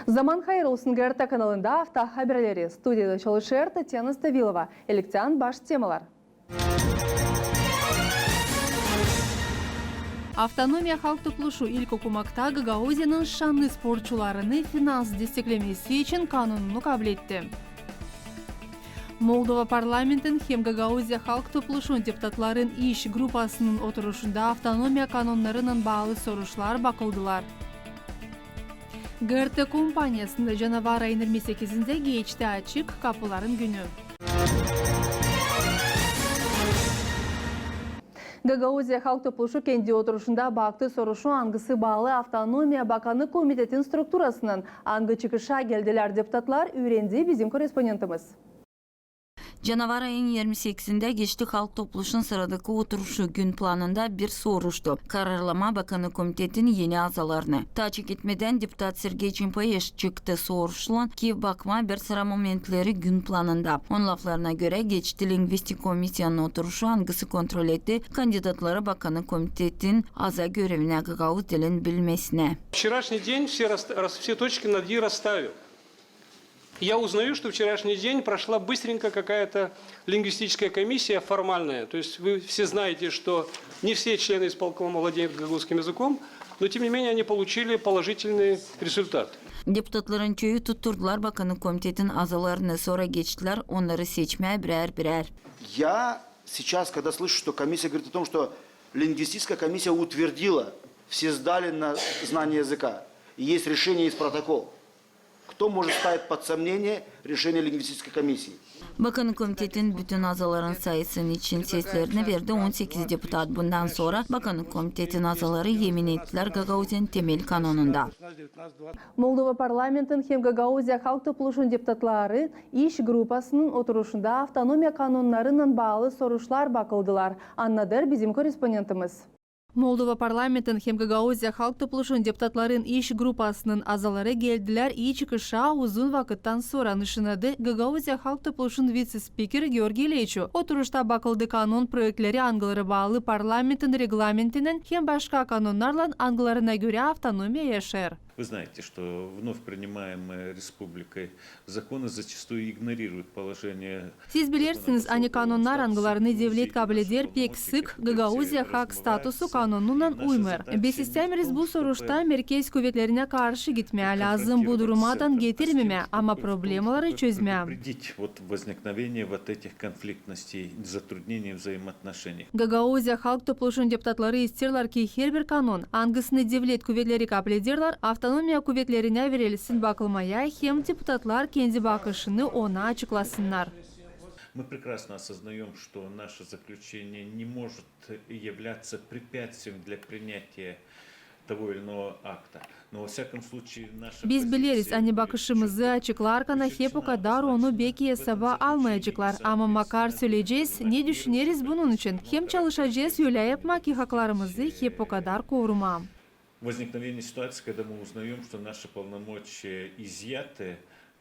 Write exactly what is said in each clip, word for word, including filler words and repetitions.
Zaman hayır olsun. GRT kanalında Afta haberleri. Studiyada çalışêr Tatyana Stavilova. İlktän baş temalar. Avtonomiya Halk Topluşu ilk okumakta Gagauziyanın şannı sportçularını finans desteklemesi için kanonunu kabletti. Moldova parlamentin hem Gagauziya Halk Topluşun deputatların iş grupasının oturuşunda avtonomiya kanonnarınnan baalı soruşlar bakıldılar. GRT kompaniyasında canavar ayın irmi sekizindä geçti açık kapuların günü. Gagauziya Halk Topluşu kendi oturuşunda baktı soruşu, angısı baalı Avtonomiya Bakanı Komitetin strukturasınnan. Angı çıkışa geldilär deputatlar, üürendi bizim korrespondentimiz. Canavar ayın irmi sekizindä geçti Halk Topluşun sıradakı oturuşu. Gün planında bir soruştu: kararlamaa Bakanı Komitetin eni azalarını. Taa çeketmedän deputat Sergey Çimpaeş çıktı soruşlan, ki bakmaa bir sıra momentleri gün planında. Onun laflarına görä, geçti lingvistik komissiyanın oturuşu, angısı kontrol etti kandidatları Bakanı Komitetin aza görevinä, gagauz dilin bilmesinä. Вчерашний день все рас-, рас-, все точки над «и» расставил. Я узнаю, что вчерашний день прошла быстренько какая-то лингвистическая комиссия формальная. То есть вы все знаете, что не все члены исполкома владеют гагаузским языком, но тем не менее они получили положительный результат. Deputatların çoyu tutturdular Bakanı Komitetin azalarını, sora geçtilär onnarı seçmää birär-birär. Я сейчас, когда слышу, что комиссия говорит о том, что лингвистическая комиссия утвердила, все сдали на знание языка, и есть решение, есть протокол. Кто может ставить под сомнение решение лингвистической комиссии? Bakanı Komitetin bütün azaların sayısını için seslerini verdi on sekiz deputat. Bundan sora Bakanı Komitetin azaları emin ettilär Gagauziyanın temel kanonunda. Moldova parlamentin hem Gagauziya Halk Topluşun deputatları iş grupasının oturuşunda avtonomiya kanonnarınnan baalı soruşlar bakıldılar, annadêr bizim korrespondentimiz. Moldova parlamentin hem Gagauziya Halk Topluşun deputatların iş grupasının azaları geldilär ii çıkışa uzun vakıttan sora, nışanadı Gagauziya Halk Topluşun vitse-spiker Georgiy Leçu. Oturuşta bakıldı kanon proektleri, angıları baalı parlamentin reglamentinen hem başka kanonnarlan, angılarına görä avtonomiya yaşêêr. Вы знаете, что вновь принимаемые республикой законы зачастую игнорируют положение. Siz bilersiniz, ani kanonnar, angılarını devlet kableder, pek sık Gagauziya hak statusu kanonunnan uymêêr. Biz istämeeriz bu soruşta merkez kuvetlerinä karşı gitmää, lääzım bu durumadan getirmemää, ama problemaları çözmää. Предупредить вот возникновение вот этих конфликтностей, затруднений взаимоотношений. Gagauziya Halk Topluşun deputatları isteerlär, ki herbir kanon, angısını devlet kuvetleri kablederlär, avtonomiya kuvetlerinä verilsin bakılmaya, hem deputatlar kendi bakışını ona açıklasınnar. Мы прекрасно осознаём, что наше заключение не может являться препятствием для принятия того или иного акта. Но, во всяком случае, наша позиция... Biz bileriz, ani bakışımızı açıklarkana hep okadar onu beki esaba almayaceklar. Ama makar söleyecez, ne düşüneriz bunun için. Hem çalışacez ölä yapmaa, ki haklarımızı hep okadar korumaa. Возникновение ситуации, когда мы узнаём, что наши полномочия изъяты,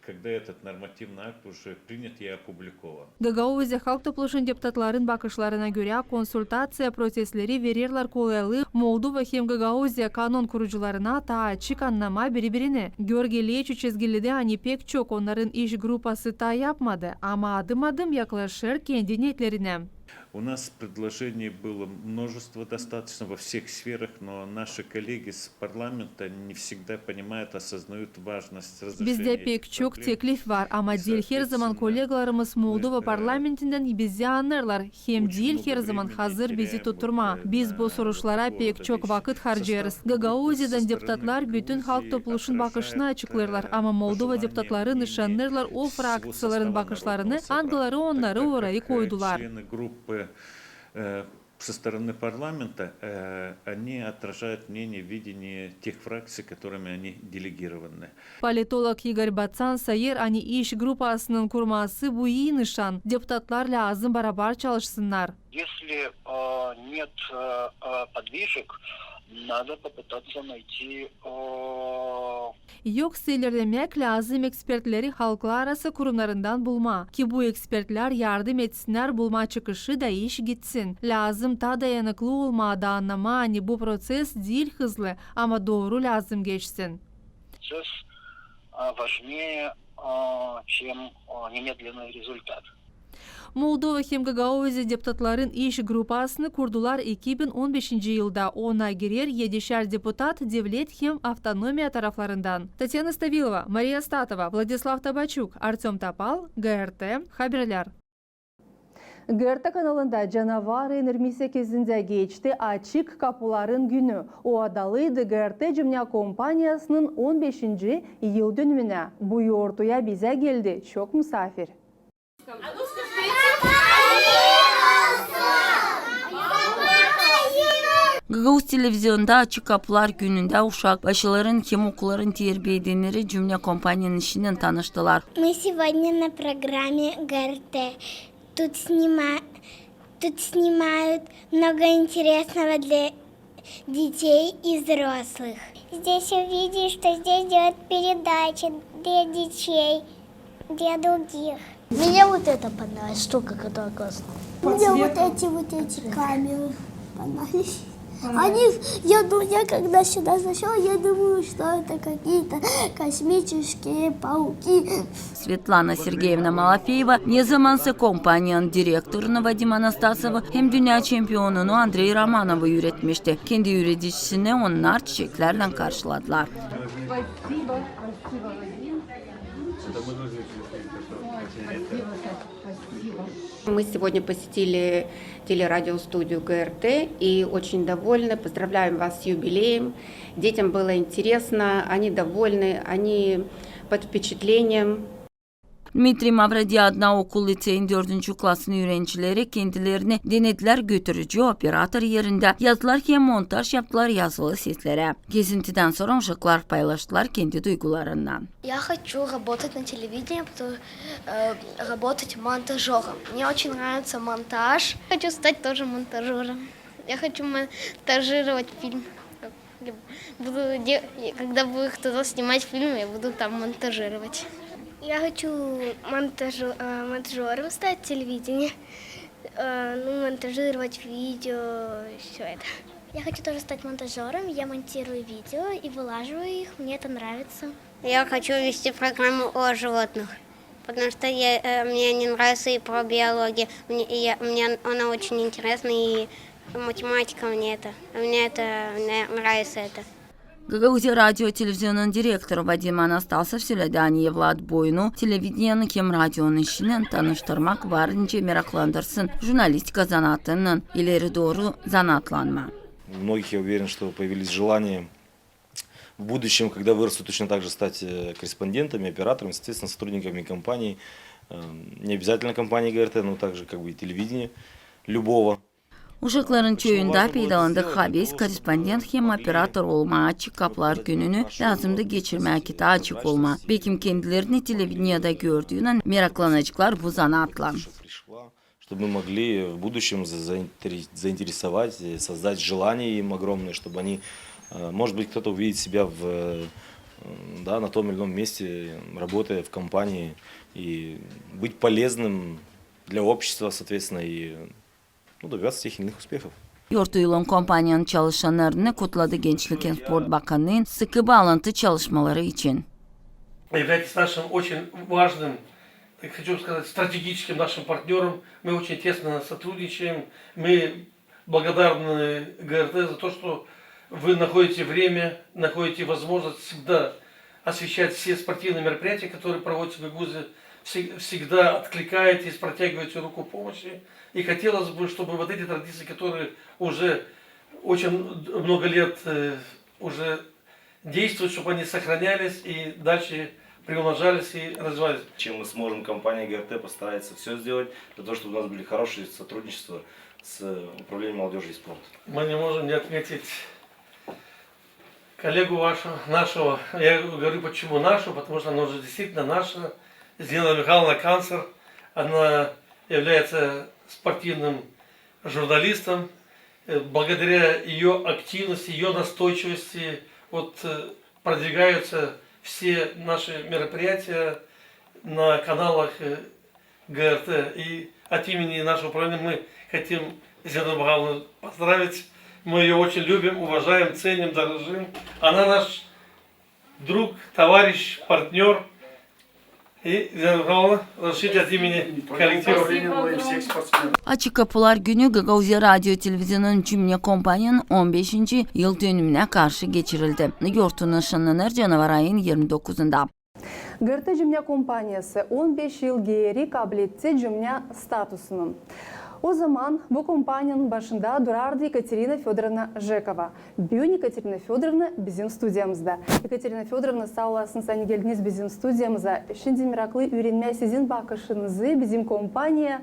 когда этот нормативный акт уже принят и опубликован. Gagauziya Halk Topluşun deputatların bakışlarına görä, konsultaţiya prosesleri vererlär kolaylıı Moldova hem Gagauziya kanon kurucularına taa açık annamaa biri-birini. Georgiy Leçu çizgiledi, ani pek çok onnarın iş grupası taa yapmadı, ama adım-adım yaklaşêr kendi neetlerinä. У нас предложений было множество достаточно во всех сферах, но наши коллеги с парламента не всегда понимают, осознают важность разрешения этих проблем. Bizdä pek çok teklif var, ama diil herzaman kollegalarımız Moldova parlamentindän bizi annêêrlar, hem diil herzaman hazır bizi tutturmaa. Biz bu soruşlara pek çok vakıt harcêêrız. Gagauziyadan deputatlar bütün Halk Topluşun bakışını açıklêêrlar, ama Moldova deputatları nışannêêrlar o frakţiyaların bakışlarını, angıları onnarı orayı koydular. Со стороны парламента, э, они отражают мнение, видение тех фракций, которыми они делегированы. Politolog İgor Batsan sayêr, ani iş grupasının kurması bu ii nışan. Deputatlar lääzım barabar çalışsınnar. Если, э, нет, э, э, подвижек, надо попытаться найти, э, Yoksa ilerlemäk lääzım ekspertleri halklararası kurumnarından bulmaa, ki bu ekspertlär yardım etsinnär bulmaa çıkışı da iş gitsin. Lääzım taa dayanıklı olmaa da annamaa, ani bu proţes diil hızlı, ama dooru lääzım geçsin. Söz, а, важнее, а, чем, а, немедленный результат. Moldova hem Gagauziyada deputatların iş grupasını kurdular iki bin on beşinci yılda. Ona girer edişär deputat devlet hem avtonomiya taraflarından. Tatyana Stavilova, Mariya Statova, Vladislav Tabaçuk, Artёm Topal, GRT haberlär. GRT kanalında canavarın irmi sekizindä geçti Açık kapuların günü. O adalıydı GRT cümnä kompaniyasının on beşinci yıldönümünä. Bu yortuya bizä geldi çok musaafir. Gagauz televizionunda Açık kapular günündä uşak başıların hem okulların terbiyä edenleri cümnä kompaniyanın işinnän tanıştılar. Мы сегодня на программе ГРТ. Тут снима-, тут снимают много интересного для детей и взрослых. Здесь увидишь, что здесь делают передачи для детей, для других. Мне вот это понравилось, штука, которая классная. Мне вот эти, вот эти камеры понравились. Они, я, ду-, я когда сюда зашёл, я думаю, что это какие-то космические пауки. Svetlana Sergeyevna Malofeyeva ne zamansa kompaniyanın direktorunu Vadim Anastasovu hem dünnä çempionunu Andrey Romanovu üüretmişti. Kendi üüredicisini onnar çiçeklärlän karşıladılar. Мы сегодня посетили телерадиостудию ГРТ и очень довольны. Поздравляем вас с юбилеем. Детям было интересно, они довольны, они под впечатлением. Dmitriy Mavrodiya adına okul-liţeyin dördüncü klasın üürenicileri kendilerini denedilär götürücü, operator erindä, yazdılar hem montaj yaptılar yazılı setlerä. Gezintidän sora uşaklar paylaştılar kendi duygularını. Я хочу работать на телевидении, потому, э, работать монтажёром. Мне очень нравится монтаж. Хочу стать тоже монтажёром. Я хочу монтажировать фильм. Я буду де-, когда будет кто-то снимать фильм, я буду там монтажировать. Я хочу монтажё-, э, монтажёром стать телевидения. Э, ну, монтажировать видео, всё это. Я хочу тоже стать монтажёром. Я монтирую видео и вылаживаю их. Мне это нравится. Я хочу вести программу о животных, потому что я, э, мне они нравятся и про биологию. Мне, и я, мне она очень интересна, и математика мне это. Мне это, мне нравится это. Gagauziya radio televizionunun direktoru Vadim Anastasov söledi, ani evlat boyunu televideniyanın hem radionun işinnän tanıştırmak var nicä meraklandırsın jurnalistika zanaatınnan ileri dooru zanaatlanmaa. У многих, я уверен, что появились желания в будущем, когда вырастут, точно так же стать, э, корреспондентами, операторами, соответственно, сотрудниками компании. Э, не обязательно компании ГРТ, но также как бы и телевидения любого. Uşakların çoyunda peydalandı haves, korrespondent hem operator olmaa. Açık kapular gününü lääzımdı geçirmää, ki taa açık olmaa. Bekim kendilerini televideniyada gördüünän meraklanaceklar bu zanaatlan. Чтобы мы могли в будущем за-, заинтере-, заинтересовать, э, создать желание им огромное, чтобы они, э, может быть, кто-то увидит себя в, э, м, да, на том или ином месте, работая в компании, и быть полезным для общества, соответственно, и, ну, добиваться тех или иных успехов. Yortu yılın kompaniyanın çalışannarını kutladı Gençlik hem sport bakanı sıkı baalantı çalışmaları için. Являетесь нашим очень важным, так хочу сказать, стратегическим нашим партнёром. Мы очень тесно сотрудничаем. Мы благодарны ГРТ за то, что вы находите время, находите возможность всегда освещать все спортивные мероприятия, которые проводятся в Гагаузии, всег-, всегда откликаетесь, протягиваете руку помощи. И хотелось бы, чтобы вот эти традиции, которые уже очень много лет, э, уже действуют, чтобы они сохранялись и дальше приумножались и развивались. Чем мы сможем, компания ГРТ постарается всё сделать для того, чтобы у нас были хорошие сотрудничества с Управлением молодёжи и спорта. Мы не можем не отметить коллегу вашего, нашего. Я говорю, почему нашего, потому что она уже действительно наша. Зинаида Михайловна Канцер, она является спортивным журналистом. Э, благодаря её активности, её настойчивости, вот, э, продвигаются Все наши мероприятия на каналах э, ГРТ. И от имени нашего управления мы хотим Зинаиду Бахаловну поздравить. Мы ее очень любим, уважаем, ценим, дорожим. Она наш друг, товарищ, партнёр. И Зинаида Бахаловна, разрешите от имени коллектива. Açık Kapılar Günü Gagauziya Radio Televizionunun cümnä kompaniyanın on beşinci yıldönümünä karşı geçirildi. Yortunun şınlanır canavar ayın yirmi dokuzunda. GRT cümnä kompaniyası on beş yıl geeri kabletti cümnä statusunu. O zaman bu kompaniyanın başında durardı Ekaterina Födorovna Jekova. Büün Ekaterina Födorovna bizim studiyamızda. Ekaterina Födorovna, saa olasınız, ani geldiniz bizim studiyamıza. Şindi meraklı üürenmää sizin bakışınızı bizim kompaniya.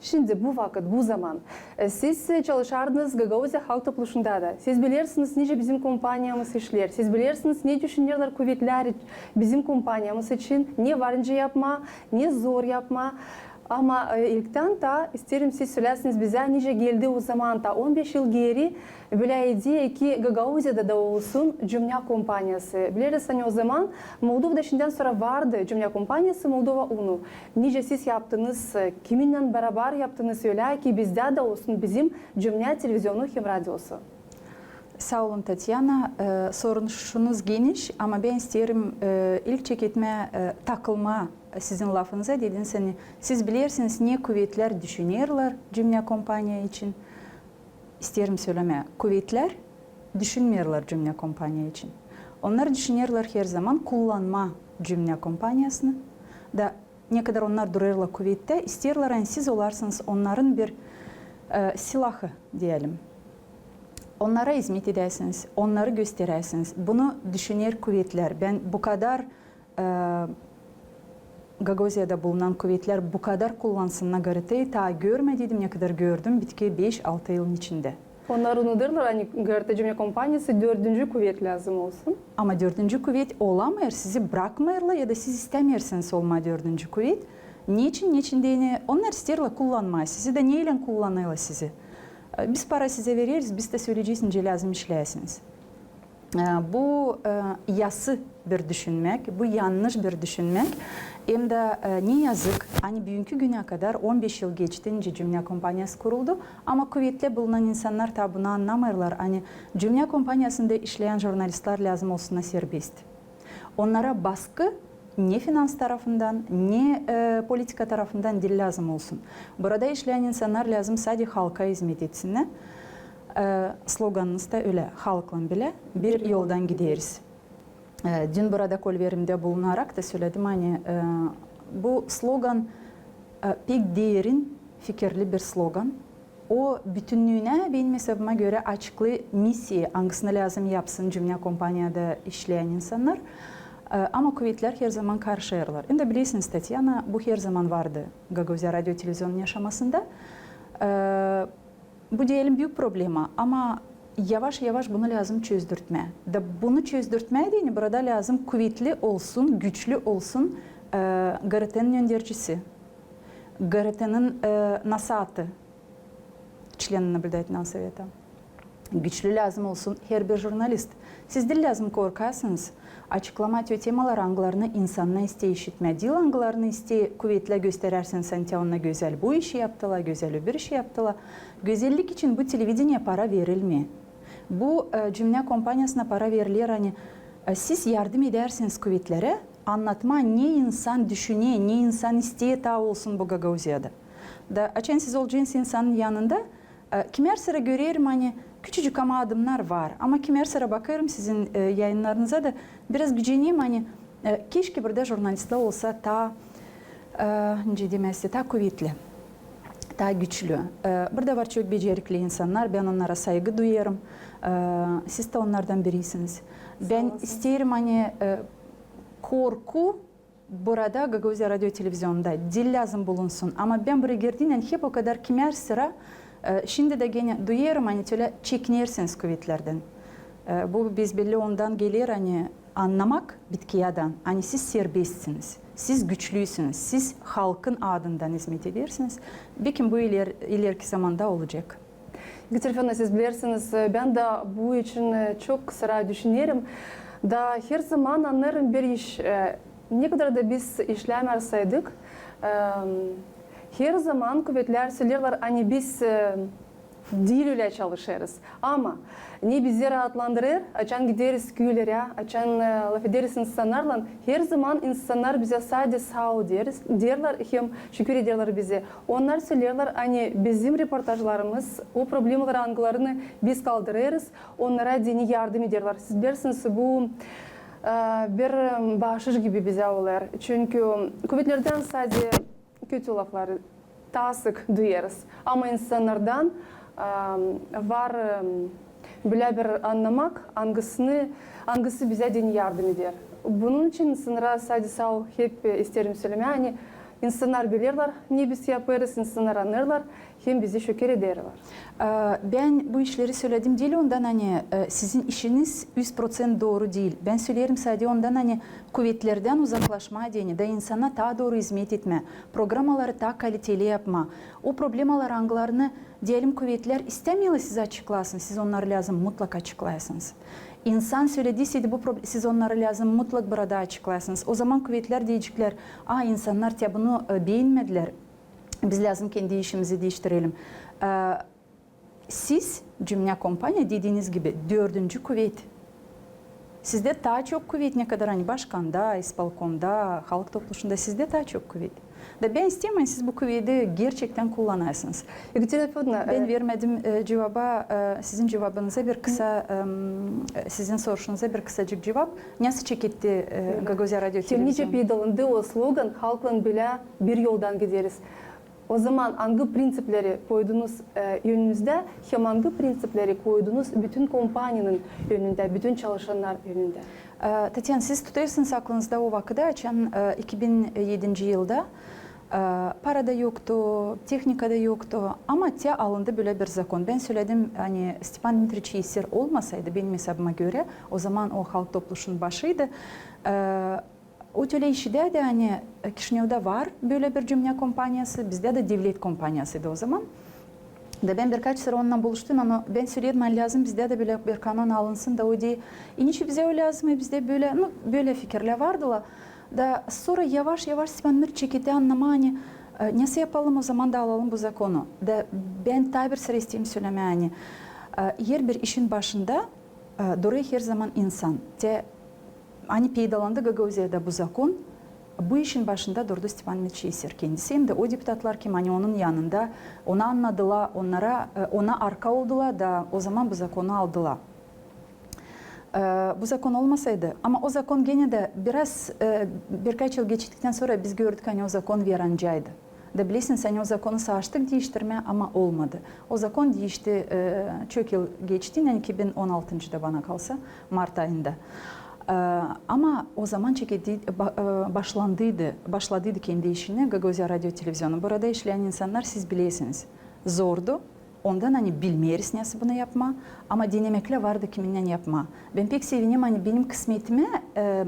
Şindi bu vakıt, bu zaman. E, siz çalışardınız Gagauziya Halk Topluşunda da. Siz bilersiniz, nicä bizim kompaniyamız işleer. Siz bilersiniz, ne düşünerlär kuvetlär bizim kompaniyamız için, ne var nicä yapmaa, ne zor yapmaa. Ama e, ilktän taa isteerim, siz söläsiniz bizä, nicä geldi o zaman, taa on beş yıl geeri, bölä ideya, ki Gagauziyada da olsun cümnä kompaniyası. Bileriz, ani o zaman Moldovada şindän sora vardı cümnä kompaniyası Moldova unu. Nicä siz yaptınız, e, kiminnän barabar yaptınız ölä, ki bizdä dä olsun bizim cümnä televizionu hem radiosu? Saa olun, Tatyana. E, soruşunuz geniş, ama bän isteerim e, ilk çeketmää, e, takılmaa sizin lafınıza, dediniz, ani siz bilersiniz, ne kuvetlär düşünerlär cümnä kompaniya için. İsteerim sölemää, kuvetlär düşünmeerlär cümnä kompaniya için. Onnar düşünerlär herzaman kullanmaa cümnä kompaniyasını. Da ne kadar onnar durêrlar kuvettä, isteerlär, ani siz olarsınız onnarın bir e, silahı, deyelim. Onnara izmet edäsiniz, onnarı gösteräsiniz. Bunu düşüner kuvetlär. Bän bu kadar e, Gagauziyada bulunan kuvetlär bu kadar kullansınnar GRT-yi taa görmediydim, ne kadar gördüm bitki beş-altı yılın içindä. Onnar unudêrlar, ani GRT cümnä kompaniyası dördüncü kuvet lääzım olsun. Ama dördüncü kuvet olamêêr, sizi brakmêêrlar ya da siz istämeersiniz olmaa dördüncü kuvet. Neçin, neçin deyni, onnar isteerlär kullanmaa sizi, da neylän kullanêrlar sizi? E, biz para sizä vereriz, biz dä söleyecez, nicä lääzım işleyäsiniz. E, bu e, yası bir düşünmäk, bu yannış bir düşünmäk. Hem dä e, ne yazık, ani büünkü günä kadar on beş yıl geçti, nicä cümnä kompaniyası kuruldu, ama kuvettä bulunan insannar taa bunu annamêêrlar, ani cümnä kompaniyasında işleyän jurnalistlär lääzım olsunnar serbest. Onnara baskı ne finans tarafından, ne e, politika tarafından diil lääzım olsun. Burada işleyän insannar lääzım sade halka izmet etsinnär. E, sloganımız da ölä, halklan bilä bir yoldan gideriz. E, dün burada kolverimdä bulunarak da söledim, ani e, bu slogan e, pek derin fikirli bir slogan. O bütünnüünä, benim esabıma görä, açıklêêr missiyayı, angısını lääzım yapsın cümnä kompaniyada işleyän insannar. E, ama kuvetlär herzaman karşêêrlar. Hem dä bilersiniz, Tatyana, bu herzaman vardı Gagauziya radio televizionunun yaşamasında. E, bu deyelim büük problema, ama yavaş-yavaş bunu lääzım çözdürtmää. Da bunu çözdürtmää deyni burada lääzım kuvetli olsun, güçlü olsun e, GRT-nin öndercisi, GRT-nin e, nasaatı, член наблюдательного совета. Güçlü lääzım olsun herbir jurnalist. Siz diil lääzım korkasınız açıklamaa te temaları, angılarını insannar isteer işitmää. Diil angılarını isteer kuvetlär gösterärsiniz, ani te onnar gözäl bu işi yaptılar, gözäl öbür işi yaptılar. Gözellik için bu televideniya para verilmeer. Bu e, cümnä kompaniyasına para veriler, ani e, siz yardım edärsiniz kuvetlerä annatmaa, ne insan düşüner, ne insan isteer taa olsun bu Gagauziyada. Da açan siz olacênız insanın yanında, e, kimär sıra görerim, ani küçücük ama adımnar var. Ama kimär sıra bakêrım sizin e, yayınnarınıza da biraz gücenerim, ani e, keşke burada jurnalistlär olsa taa, e, nicä demäsä, taa kuvetli, taa güçlü. E, burada var çok becerikli insannar, bän onnara saygı duyêrım. E, siz dä onnardan birisiniz. Bän isteerim, ani e, korku burada Gagauziya radio televizionunda diil lääzım bulunsun. Ama bän buraya girdiynän hep o kadar kimär sıra, e, şindi dä genä duyêrım, ani ölä çekinersiniz kuvetlerdän. E, bu bes belli ondan geler, ani annamak bitkiyädän, ani siz serbestsiniz, siz güçlüsünüz, siz halkın adından izmet edersiniz. Bekim bu iler, ilerki zamanda olacek. Ekaterina Födorovna, siz bilersiniz, e, bän dä bu için e, çok sıra düşünerim. Da her zaman annêêrım bir iş, e, ne kadar da biz işlämär saydık, e, her zaman kuvetlär söleerlär, ani biz, e, diil ölä çalışêrız. Ama ne bizi raatlandırêr, açan gideriz küülerä, açan, e, lafederiz insannarlan, her zaman insannar bizä sade saa ol deeriz, deerlär hem şükür ederlär bizä. Onnar söleerlär, ani bizim reportajlarımız, o problemalar, angılarını biz kaldırêrız, onnara deyni yardım ederlär. Siz bilersiniz, bu, e, bir, e, baaşış gibi bizä olêr. Çünkü kuvetlerdän sade kötü lafları taa sık duyêrız. Ama insannardan, e, var, e, bölä bir annamak, angısını, angısı bizä deyni yardım eder. Bunun için insannara sade saa ol hep, e, isteerim sölemää, ani insannar bilerlär, ne biz yapêrız, insannar annêêrlar, hem bizi şükür ederlär. E, bän bu işleri söledim diil ondan, ani, e, sizin işiniz üz proţent dooru diil. Bän söleerim sade ondan, ani kuvetlerdän uzaklaşmaa deyni da insana taa dooru izmet etmää, programaları taa kaliteli yapmaa. O problemalar, angılarını, deyelim, kuvetlär istämeerlär siz açıklayasınız, siz onnarı lääzım mutlak açıklayasınız. İnsan sölediyseydi bu prob-, siz onnarı lääzım mutlak burada açıklayasınız. O zaman kuvetlär deyeceklär, a, insannar tä bunu, e, beenmedilär. Biz lääzım kendi işimizi diiştirelim. E, siz, cümnä kompaniya, dediiniz gibi, dördüncü kuvet. Sizdä taa çok kuvet, ne kadar ani başkanda, ispolkomda, halk topluşunda, sizdä taa çok kuvet. Da bän isteerim, ani siz bu kuveti gerçektän kullanasınız. Екатерина Фёдоровна, bän, e, vermedim, e, cuvaba, e, sizin cuvabınıza bir kısa, em, e, sizin soruşunuza bir kısacık cuvap. Nasıl çeketti, e, Gagauzya radio hem nicä televizyon peydalandı o slogan, halklan bölä bir yoldan gideriz. O zaman angı prinţipleri koydunuz, e, önünüzdä, hem angı prinţipleri koydunuz bütün kompaniyanın önündä, bütün çalışannar önündä? E, Tatyana, siz tutêrsınız aklınızda o vakıda, açan, e, iki bin edinci yılda, e, para da yoktu, tehnika da yoktu, ama tä alındı bölä bir zakon. Bän söledim, ani Stepan Dmitriç Yeser olmasaydı, benim esabıma görä, o zaman o halk topluşunun başıydı. E, O tölä işidä dä, ani, e, Kişinevda var bölä bir cümnä kompaniyası, bizdä dä devlet kompaniyasıydı o zaman. Da bän birkaç sıra onunnan buluştum, ama bän söledim, ani lääzım bizdä dä bölä bir kanon alınsın, da o deer, e, niçin bizä o lääzım, e, bizdä bölä, nu, bölä fikirlär vardılar. Da sora yavaş-yavaş Stepan Dmitriç çeketti annamaa, ani, e, nasıl yapalım o zaman da alalım bu zakonu. Da bän taa bir sıra isteerim sölemää, ani, e, herbir işin başında, e, durêr her zaman insan. Te Ani peydalandı Gagauzyada bu zakon, bu işin başında durdu Stepan Dmitriç Yeser kendisi, hem dä o deputatlar, kim ani onun yanında, onu annadılar, onnara, e, ona arka oldular da o zaman bu zakonu aldılar. E, bu zakon olmasaydı, ama o zakon genä dä biraz, e, birkaç yıl geçtiktän sora biz gördük, ani o zakon verancaydı. Da bilersiniz, ani o zakonu savaştık diiştirmää, ama olmadı. O zakon diişti, e, çok yıl geçti, ani iki bin on altıncıda, bana kalsa, mart ayında. E, ama o zaman çeketti, ba-, e, başlandıydı, başladıydı kendi işini Gagauzya radio televizyonu. Burada işleyän insannar, siz bilersiniz, zordu. Ondan, ani bilmeeriz, nasıl bunu yapmaa, ama denemeklär vardı kiminnän yapmaa. Bän pek sevinerim, ani benim kısmetimä, e,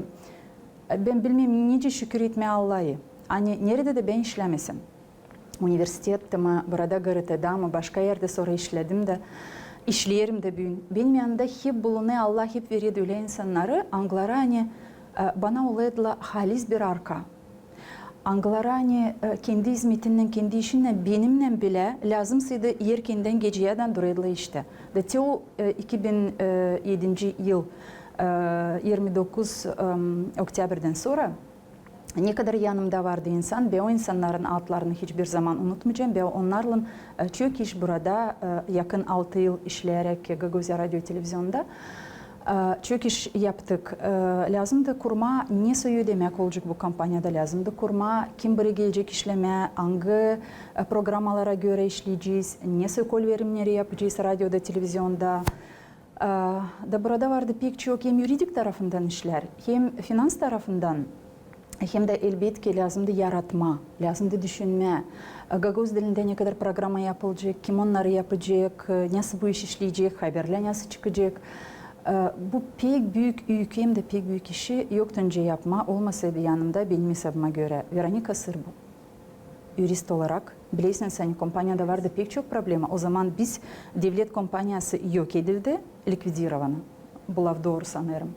bän bilmeerim, nicä şükür etmää Allahı, ani neredä dä bän işlämesem, universitettä mi, burada GRT-da mı, başka erdä sora işledim dä, işleerim dä büün. Benim yanımda hep bulunêr, Allah hep verer ölä insannarı, angıları, ani, e, bana olêrdılar halis bir arka. Angıları, ani, e, kendi izmetinnän, kendi işinnän, benimnän bilä, lääzımsaydı erkendän geceyädän durêrdılar iştä. Da te o, e, iki bin edinci yıl, e, irmi dokuz, em, oktâbrdän sora ne kadar yanımda vardı insan, bän o insannarın adlarını hiç bir zaman unutmayacam, bän onnarlan, e, çok iş burada, e, yakın altı yıl işleyäräk Gagauzya radio televizionunda, e, çok iş yaptık. E, lääzımdı kurmaa, ne soyu demäk olacek bu kompaniyada, lääzımdı kurmaa, kim burayı gelecek işlemää, angı, e, programalara görä işleyecez, ne soy kolverimneri yapacez radioda, televizionda. E, da burada vardı pek çok hem yuridik tarafından işlär, hem finans tarafından, hem dä, elbetki, lääzımdı yaratmaa, lääzımdı düşünmää, e, gagauz dilindä ne kadar programa yapılacek, kim onnarı yapacek, e, nasıl bu iş işleyecek, haberlär nasıl çıkacek. E, bu pek büük üünkü hem dä pek büük işi yoktu nicä yapmaa, olmasaydı yanımda, benim esabıma görä, Veronika Sırbu. Yurist olarak, bilersiniz, ani kompaniyada vardı pek çok problema. O zaman biz, devlet kompaniyası yok edildi, ликвидирована. Bu laf dooru, sanêrım.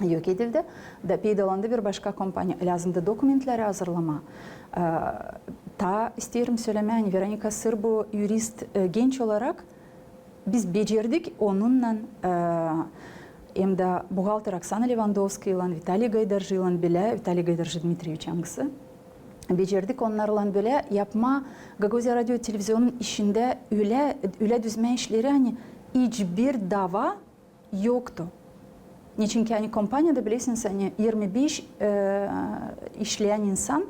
yok edildi. Da peydalandı bir başka kompaniya. Lääzımdı dokumentleri hazırlamaa. E, taa isteerim sölemää, ani Veronika Sırbu yurist, e, genç olarak biz becerdik onunnan, e, hem dä buhalter Oksana Levandovskaylan, Vitaliy Gaydarjıylan bilä, Vitaliy Gaydarjı Dmitriyeviç angısı, becerdik onnarlan bilä yapmaa Gagauziya radio televizionun işindä ölä, ölä düzmää işleri, ani hiçbir dava yoktu. Neçinki ani kompaniyada, bilersiniz, ani irmi beş, e, işleyän insan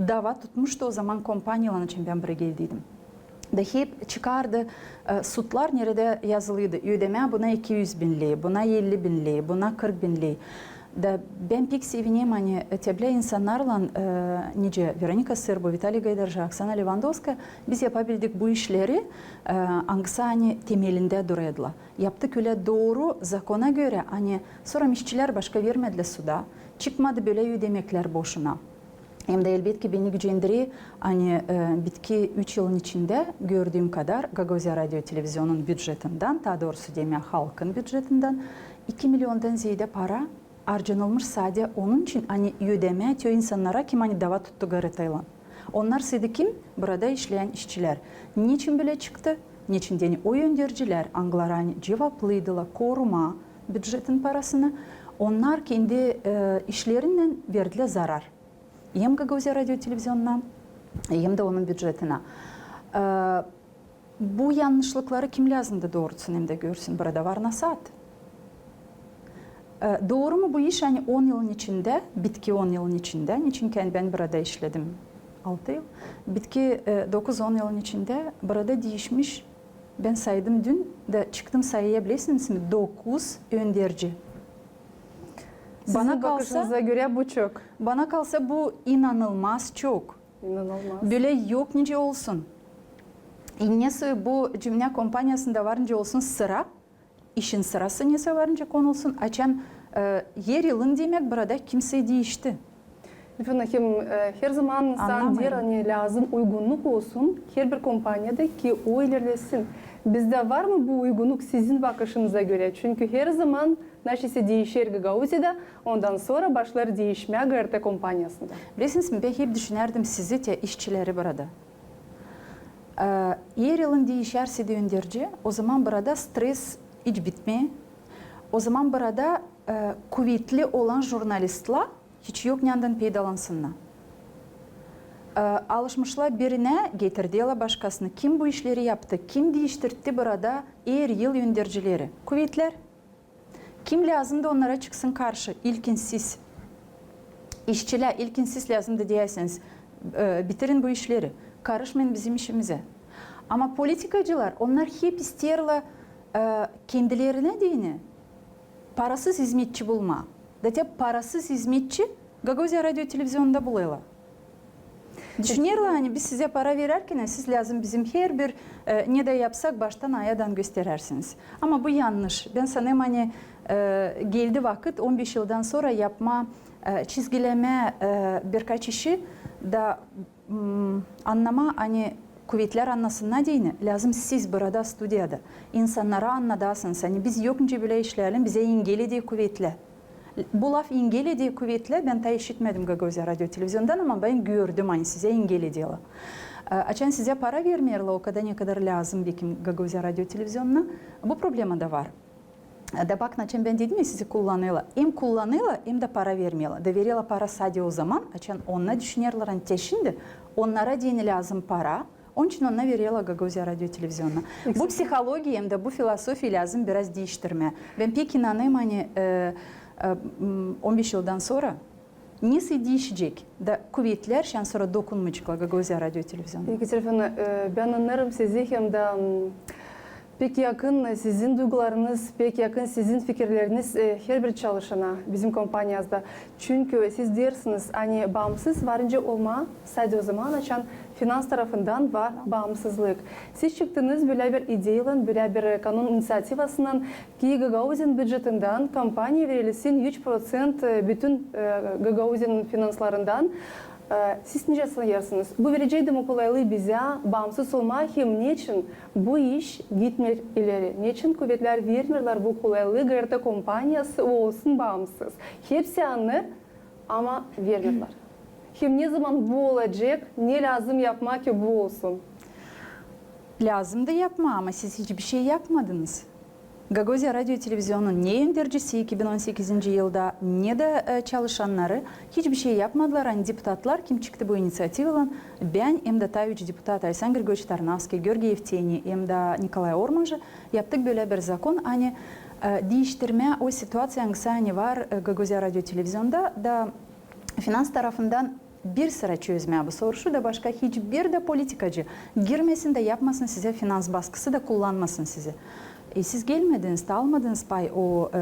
dava tutmuştu o zaman kompaniyalan, açan bän buraya geldiydim. Da hep çıkardı, e, sudlar, neredä yazılıydı: ödemää buna iki üz bin ley, buna elli bin ley, buna kırk bin ley. Da bän pek sevinerim, ani te bilä insannarlan, e, nicä Veronika Sırbu, Vitaliy Gaydarjı, Oksana Levandovskaya, biz yapabildik bu işleri, e, angısı ani temelindä durêrdılar. Yaptık ölä dooru, zakona görä, ani sora işçilär başka vermedilär suda, çıkmadı bölä ödemeklär boşuna. Hem dä, elbetki, beni gücendirer, ani, e, bitki üç yılın içindä, gördüüm kadar, Gagauziya radio televizionun bücetindän, taa doorusu demää, halkın bücetindän iki milyondan zeedä para harcanılmış sade onun için, ani ödemää te o insannara, kim ani dava tuttu Garetaylan. Onnar sade kim? Burada işleyän işçilär. Neçin bölä çıktı? Neçin deyni o öndercilär, angıları ani cevaplıydılar korumaa bücetin parasını, onnar kendi, e, işlerinnän verdilär zarar hem Gagauziya radio televizionuna, hem dä onun bücetinä. E, bu yannışlıkları kim lääzımdı doorusun hem dä görsün? Burada var nasaat. E, dooru mu bu iş, ani on yılın içindä, bitki on yılın içindä, neçinki ani bän burada işledim altı yıl, bitki, e, dokuz-on yılın içindä burada diişmiş, bän saydım dün da çıktım sayıya, bilersiniz mi, dokuz önderci. Sizin bakışınıza görä bu çok? Bana kalsa, bu inanılmaz çok. İnanılmaz. Bölä yok nicä olsun. İnnesoy bu cümnä kompaniyasında var nicä olsun sıra, işin sırası nesoy var nicä konulsun, açan, e, her yılın demäk burada kimsey diişti. Efendim, e, her zaman insan deer, ani lääzım uygunnuk olsun herbir kompaniyada, ki o ilerlesin. Bizdä var mı bu uygunnuk sizin bakışınıza görä? Çünkü her zaman naşeysä diişer Gagauziyada, ondan sora başlar diişmää G R T kompaniyasında. Bilersiniz mi, bän hep düşünärdim sizi, te işçileri burada. E, her yılın diişärsä dä önderci, o zaman burada stres hiç bitmeer. O zaman burada, e, kuvetli olan jurnalistlär hiç yok neyändän peydalansınnar. E, alışmışlar birinä, getirerlär başkasını. Kim bu işleri yaptı, kim diiştirtti burada her yıl öndercileri? Kuvetlär. Kim lääzımdı onnara çıksın karşı? İlkin siz. İşçilär, ilkin siz lääzımdı deyäsiniz, e, bitirin bu işleri. Karışmayın bizim işimizä. Ama politikacılar, onnar hep isteerlär, e, kendilerinä deyni parasız izmetçi bulmaa. Da te parasız izmetçi Gagauziya radio televizionunda bulêrlar. Düşünerlär, ani biz sizä para verärkän, siz lääzım bizim herbir, e, ne dä yapsak, baştan ayadan gösterärsiniz. Ama bu yannış. Bän sanêrım, ani, e, geldi vakıt on beş yıldan sora yapmaa, e, çizgilemää, e, birkaç işi da, m, annamaa, ani kuvetlär annasınnar deyni, lääzım siz burada studiyada insannara annadasınız, ani biz yok nicä bölä işleyelim, bizä engel eder kuvetlär. Bu laf engel eder kuvetlär bän taa işitmedim Gagauziya radio televizionundan, ama bän gördüm, ani sizä engel ederlär. E, açan sizä para vermeerlär o kadar, ne kadar lääzım, bekim, Gagauziya radio televizionuna, bu problema da var. E, da bakın, açan bän dedim ya, sizi kullanêrlar. Hem kullanêrlar, hem dä para vermeerlär. Da vererlär para sade o zaman, açan onnar düşünerlär, ani te şindi onnara deyni lääzım para, onun için onnar vererlär Gagauziya radio televizionuna. Bu psihologiya hem dä bu filosofiya lääzım biraz diiştirmää. Bän pek inanêrım, ani, e, e, m, on beş yıldan sora nesoy diişecek, da kuvetlär şindän sora dokunmayaceklar Gagauziya radio televizionuna. Ekaterina, e, bän annêêrım sizi hem dä, m, pek yakın sizin duygularınız, pek yakın sizin fikirleriniz, e, herbir çalışana bizim kompaniyamızda. Çünkü siz deersiniz, ani baansız var nicä olmaa sade o zaman, açan finans tarafından var baamsızlık. Siz çıktınız bölä bir ideyaylan, bölä bir, e, kanun iniţiativasınnan, ki Gagauziya'nın bücetindän kompaniya verilsin üç prosent, e, bütün, e, Gagauziya'nın finanslarından. E, siz nicä sanêrsınız, bu verecek mi kolaylıı bizä baamsız olmaa, hem neçin bu iş gitmeer ileri? Neçin kuvetlär vermeerlär bu kolaylıı GRT kompaniyası olsun baamsız? Hepsi annêêr, ama vermeerlär. Hem ne zaman bu olacek, ne lääzım yapmaa, ki bu olsun? Lääzımdı yapmaa, ama siz hiçbir şey yapmadınız. Gagauziya radio televizionunun ne öndercisi iki bin on sekizinci yılda, ne dä, e, çalışannarı hiçbir şey yapmadılar. Ani deputatlar, kim çıktı bu iniţiativaylan, bän hem dä taa üç deputat, Aleksander Grigoryeviç Tarnavskiy, Georgiy Evtenniy hem dä Nikolay Ormancı, yaptık bölä bir zakon, ani, e, diiştirmää o situaţiya, angısı ani var, e, Gagauziya radio televizionunda da finans tarafından bir sıra çözmää bu soruşu da başka hiçbir dä politikacı girmesin dä yapmasın sizä finans baskısı da kullanmasın sizi. E, siz gelmediniz, taa almadınız pay o, e,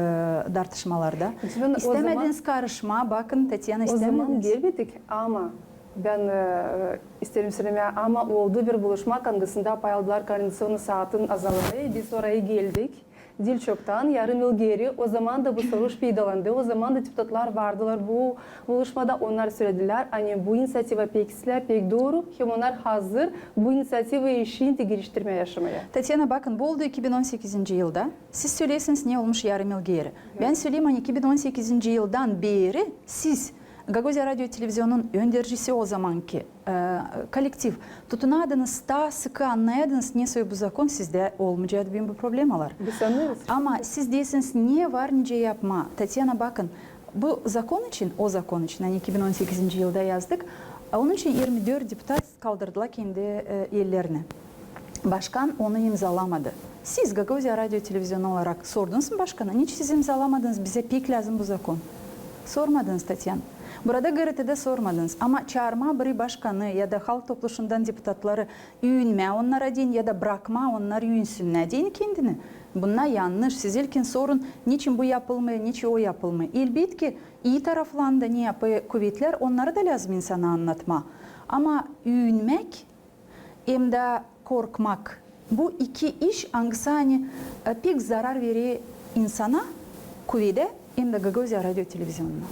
dartışmalarda. İstämediniz karışmaa, bakın, Tatyana, istämediniz. O zaman gelmedik, ama bän, e, isteerim sölemää, ama oldu bir buluşma, angısında pay aldılar koordinaţionnıy saatın azaldıı, biz oraya geldik. Diil çoktan, yarım yıl geeri, o zaman da bu soruş peydalandı, o zaman da deputatlar vardılar bu buluşmada, onnar söledilär, ani bu iniţiativa pek islää, pek dooru, hem onnar hazır bu iniţiativayı şindi geliştirmää, yaşamaya. Tatyana, bakın, bu oldu iki bin on sekizinci yılda. Siz söleersiniz, ne olmuş yarım yıl geeri. Bän söleyim, ani iki bin on sekizinci yıldan beeri siz, Gagauziya radio televizionunun öndercisi o zamanki, e, kollektiv, tutunadınız, taa sıkı annayadınız, ne soy bu zakon, sizdä olmayacak bim bu problemalar. Biz annêêrız. Ama siz deersiniz, ne var nicä yapmaa. Tatyana, bakın, bu zakon için, o zakon için, ani iki bin on sekizinci yılda yazdık, a, onun için irmi dört deputat kaldırdılar kendi, e, ellerini. Başkan onu imzalamadı. Siz Gagauziya radio televizionu olarak sordunuz mu başkana, niçin siz imzalamadınız, bizä pek lääzım bu zakon? Sormadınız, Tatyana. Burada GRT-dä sormadınız. Ama çaarmaa biri başkanı ya da halk topluşundan deputatları üüyünmää onnara deyin ya da brakmaa onnar üüyünsünnär deyin kendini. Bunnar yannış. Siz ilkin sorun, niçin bu yapılmêêr, niçin o yapılmêêr. Elbetki, ii taraflarını da ne yapêr kuvetlär, onnarı da lääzım insana annatmaa. Ama üüyünmäk hem dä korkmak. Bu iki iş, angısı ani, e, pek zarar verer insana, kuvedä hem dä Gagauziya radio televizionuna.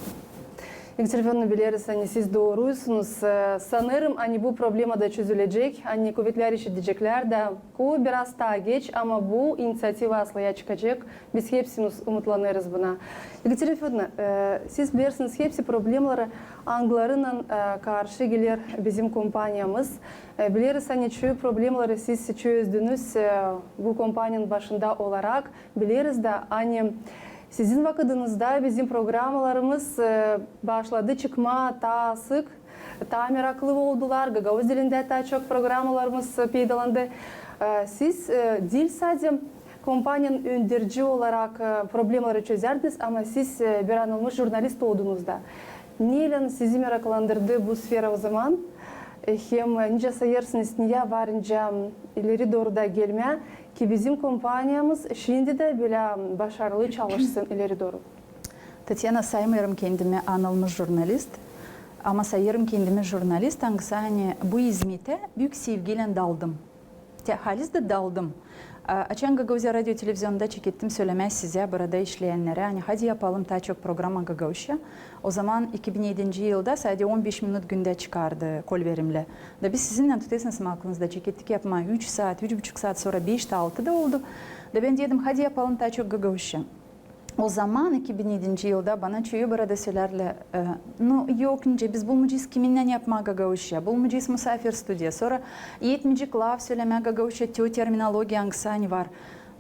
Ekaterina Födorovna, bileriz, ani siz dooruysunuz. E, sanêrım, ani bu problema da çözülecek, ani kuvetlär işideceklär dä, ko biraz taa geç, ama bu iniţiativa aslaya çıkacek. Biz hepsimiz umutlanêrız buna. Ekaterina Födorovna, e, siz bilersiniz hepsi problemaları, angılarınnan, e, karşı geler bizim kompaniyamız. E, bileriz, ani çoyu problemaları siz çözdünüz, e, bu kompaniyanın başında olarak. Bileriz dä, ani sizin vakıdınızda bizim programalarımız, e, başladı çıkmaa taa sık, taa meraklı oldular, gagauz dilindä taa çok programalarımız, e, peydalandı. E, siz, e, diil sade kompaniyanın önderci olarak, e, problemaları çözärdiniz, ama siz, e, bir anılmış jurnalist oldunuz da. Neylän sizi meraklandırdı bu sfera o zaman? E, hem, e, nicä sayêrsınız, ne var nicä ileri dooru da gelmää, ki bizim kompaniyamız şindi dä bölä başarılı çalışsın ileri dooru? Tatyana, saymêêrım kendimi anılmış jurnalist, ama sayêrım kendimi jurnalist, angısı ani bu izmetä büük sevgiylän daldım. Te halizdä daldım. A, açan Gagauziya radio televizionunda çekettim sölemää sizä, burada işleyännerä, ani hadi yapalım taa çok programa gagauzça. O zaman iki bin edinci yılda sade on beş minut gündä çıkardı kolverimlä. Da biz sizinnän, tutersınız mı aklınızda, çekettik yapmaa üç saat, üç buçuk saat, sora beş dä, altı da oldu. Da bän dedim, hadi yapalım taa çok gagauzça. O zaman, iki bin edinci yılda, bana çoyu burada sölärlär, e, nu, yok nicä, biz bulmayacez kiminnän yapmaa gagauzça, bulmayacez musaafir studiya, sora etmeyecek laf sölemää gagauzça, te o terminologiya, angısı ani var.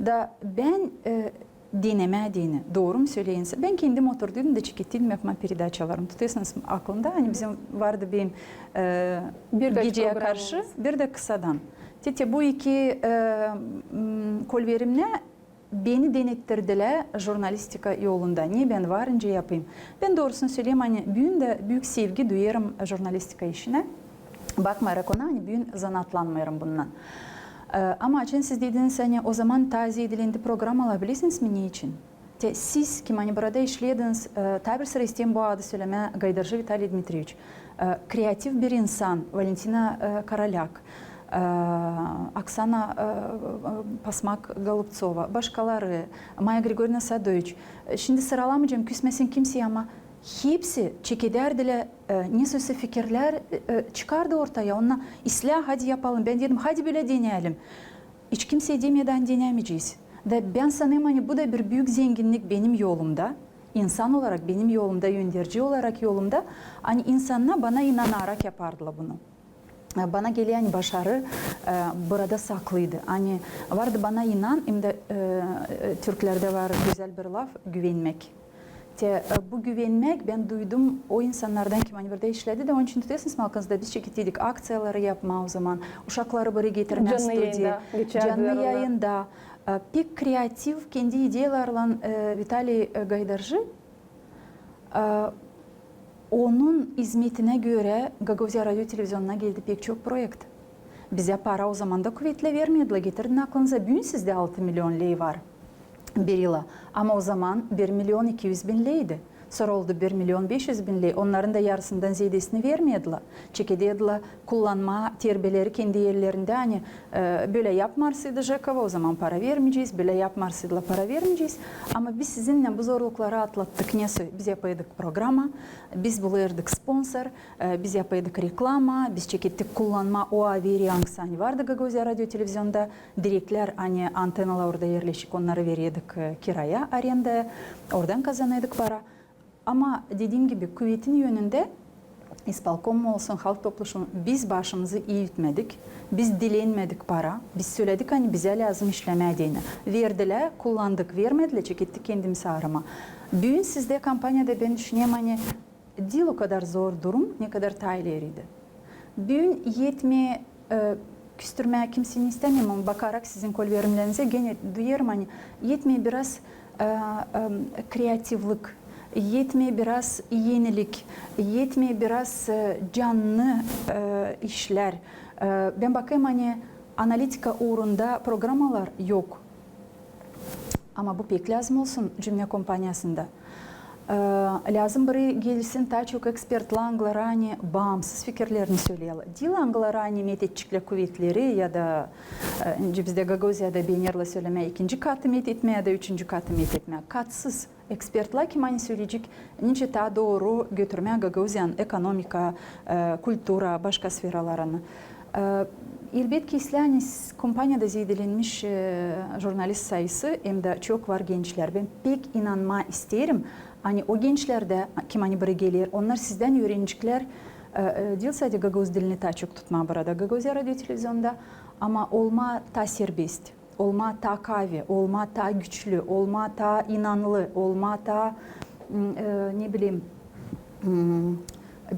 Da bän, e, denemää deyni, dooru mu söleyim, bän kendim oturduydum da çekettiydim yapmaa peredaçalarımı. Tutersınız mı aklında, ani bizim vardı benim, e, birkaç geceyä karşı, bir dä kısadan. Te, te bu iki, e, m, kolverimnä beni denettirdilär jurnalistika yolunda. Ne bän var nicä yapayım. Bän doorusunu söleyim, ani büün dä büük sevgi duyêrım jurnalistika işinä. Bakmayarak ona, ani büün zanaatlanmêêrım bundan. E, ama açan siz dediniz, ani o zaman taa zeedelendi programalar, bilersiniz mi neçin? Te siz, kim ani burada işlediniz, e, taa bir sıra isteerim bu adı sölemää, Gaydarcı Vitaliy Dmitriyeviç. E, kreativ bir insan, Valentina, e, Korolyak, e, Oksana, e, e, Pasmak-Golubtsova, başkaları, Maya Grigorivna Sadoviç. E, şindi sıralamayacam, küsmesin kimsey, ama hepsi çekedärdilär, e, nesoysa fikirlär, e, e, çıkardı ortaya, onnar islää, hadi yapalım. Bän dedim, hadi bölä denälim. Hiç kimsey demedi, ani denämeyecez. Da bän sanêrım, ani bu da bir büük zenginnik benim yolumda, insan olarak benim yolumda, önderci olarak yolumda, ani insannar bana inanarak yapardılar bunu. E, bana geler, ani başarı, e, burada saklıydı. Ani vardı bana inan, hem dä, e, e, türklerdä var gözäl bir laf, güvenmäk. Te, e, bu güvenmäk bän duydum o insannardan, kim ani burada işledi, da onun için tutasınız malkınızda biz çekettiydik akţiyaları yapmaa o zaman, uşakları buraya getirmää, canlı yayında, e, pek kreativ, kendi ideyalarlan, e, Vitaliy, e, Gaydarcı, e, onun izmetinä görä Gagauziya radio televizionuna geldi pek çok proekt. Bizä para o zaman da kuvetlä vermedilär. Getirin aklınıza, büün sizdä altı milion ley var bir yıla. Ama o zaman bir milion iki üz bin leydi. Sora oldu bir milion beş üz bin ley. Onnarın da yarısından zeedesini vermedilär. Çekedärdilär kullanmaa terbeleri kendi erlerindä, ani, e, bölä yapmarsaydı Jekova, o zaman para vermeyecez, bölä yapmarsaydılar, para vermeyecez. Ama biz sizinnän bu zorlukları atlattık. Nesoy, biz yapêrdık programa, biz bulêrdık sponsor, e, biz yapêrdık reklama, biz çekettik kullanmaa o averiya, angısı ani vardı Gagauziya radio televizionunda. Direklär, ani antenalar orada erleşik, onnarı vererdik, e, kiraya, arendaya, oradan kazanêrdık para. Ama, dediim gibi, kuvetin önündä ispolkom mu olsun, Halk Topluşu mu, biz başımızı iitmedik, biz dilenmedik para, biz söledik, ani bizä lääzım işlemää deyni. Verdilär, kullandık, vermedilär, çekettik kendimizi arımaa. Büün sizdä kompaniyada bän düşünerim, ani diil o kadar zor durum, ne kadar taa ileriydi. Büün etmeer, e, küstürmää kimseyni istämeerim, ama bakarak sizin kolverimnerinizä genä duyêrım, ani etmeer biraz, e, e, kreativlik, etmeer biraz enilik, etmeer biraz, e, canlı, e, işlär. E, bän bakêrım, ani analitika uurunda programalar yok. Ama bu pek lääzım olsun cümnä kompaniyasında. E, lääzım burayı gelsin taa çok ekspertlär, angıları ani baamsız fikirlerini söleyäl. Diil angıları ani meteçiklär kuvetleri ya da, e, nicä bizdä Gagauziyada beenerlär sölemää, ikinci katı metetmää ya da üçüncü katı metetmää. Katsız ekspertlär, kim ani söleyecek, nicä taa dooru götürmää Gagauziyanın ekonomika, e, kultura, başka sferalarını. E, elbetki, islää ani s-, kompaniyada zeedelenmiş, e, jurnalist sayısı, hem dä çok var gençlär. Bän pek inanmaa isteerim, ani o gençlär dä, kim ani burayı geler, onnar sizdän ööreniceklär, e, e, diil sade gagauz dilini taa çok tutmaa burada, Gagauziya radio televizionunda, ama olmaa taa serbest, olmaa taa kaavi, olmaa taa güçlü, olmaa taa inanlı, olmaa taa, m, e, ne bileyim, m,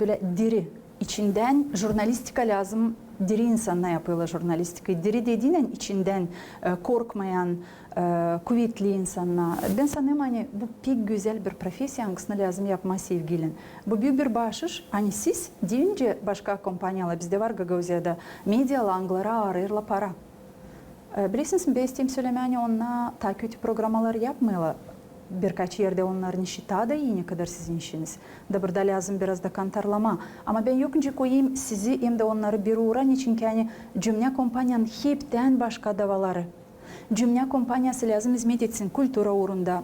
bölä diri. İçindän jurnalistika lääzım, diri insannar yapêrlar jurnalistikayı. Diri dediinän içindän, e, korkmayan, e, kuvetli insannar. Bän sanêrım, ani bu pek gözäl bir profesiya, angısını lääzım yapmaa sevgiylän. Bu büük bir baaşış, ani siz deyni başka kompaniyalar, bizdä var Gagauziyada medialar, angıları arêêrlar para. E, bilersiniz mi, bän isteerim sölemää, ani onnar taa kötü programalar yapmêêrlar. Birkaç erdä onnarın işi taa da ii, ne kadar sizin işiniz. Da burada lääzım biraz da kantarlamaa. Ama bän yok nicä koyêrım sizi hem dä onnarı bir uura, neçin ki ani cümnä kompaniyanın heptän başka davaları. Cümnä kompaniyası lääzım izmet etsin kultura uurunda,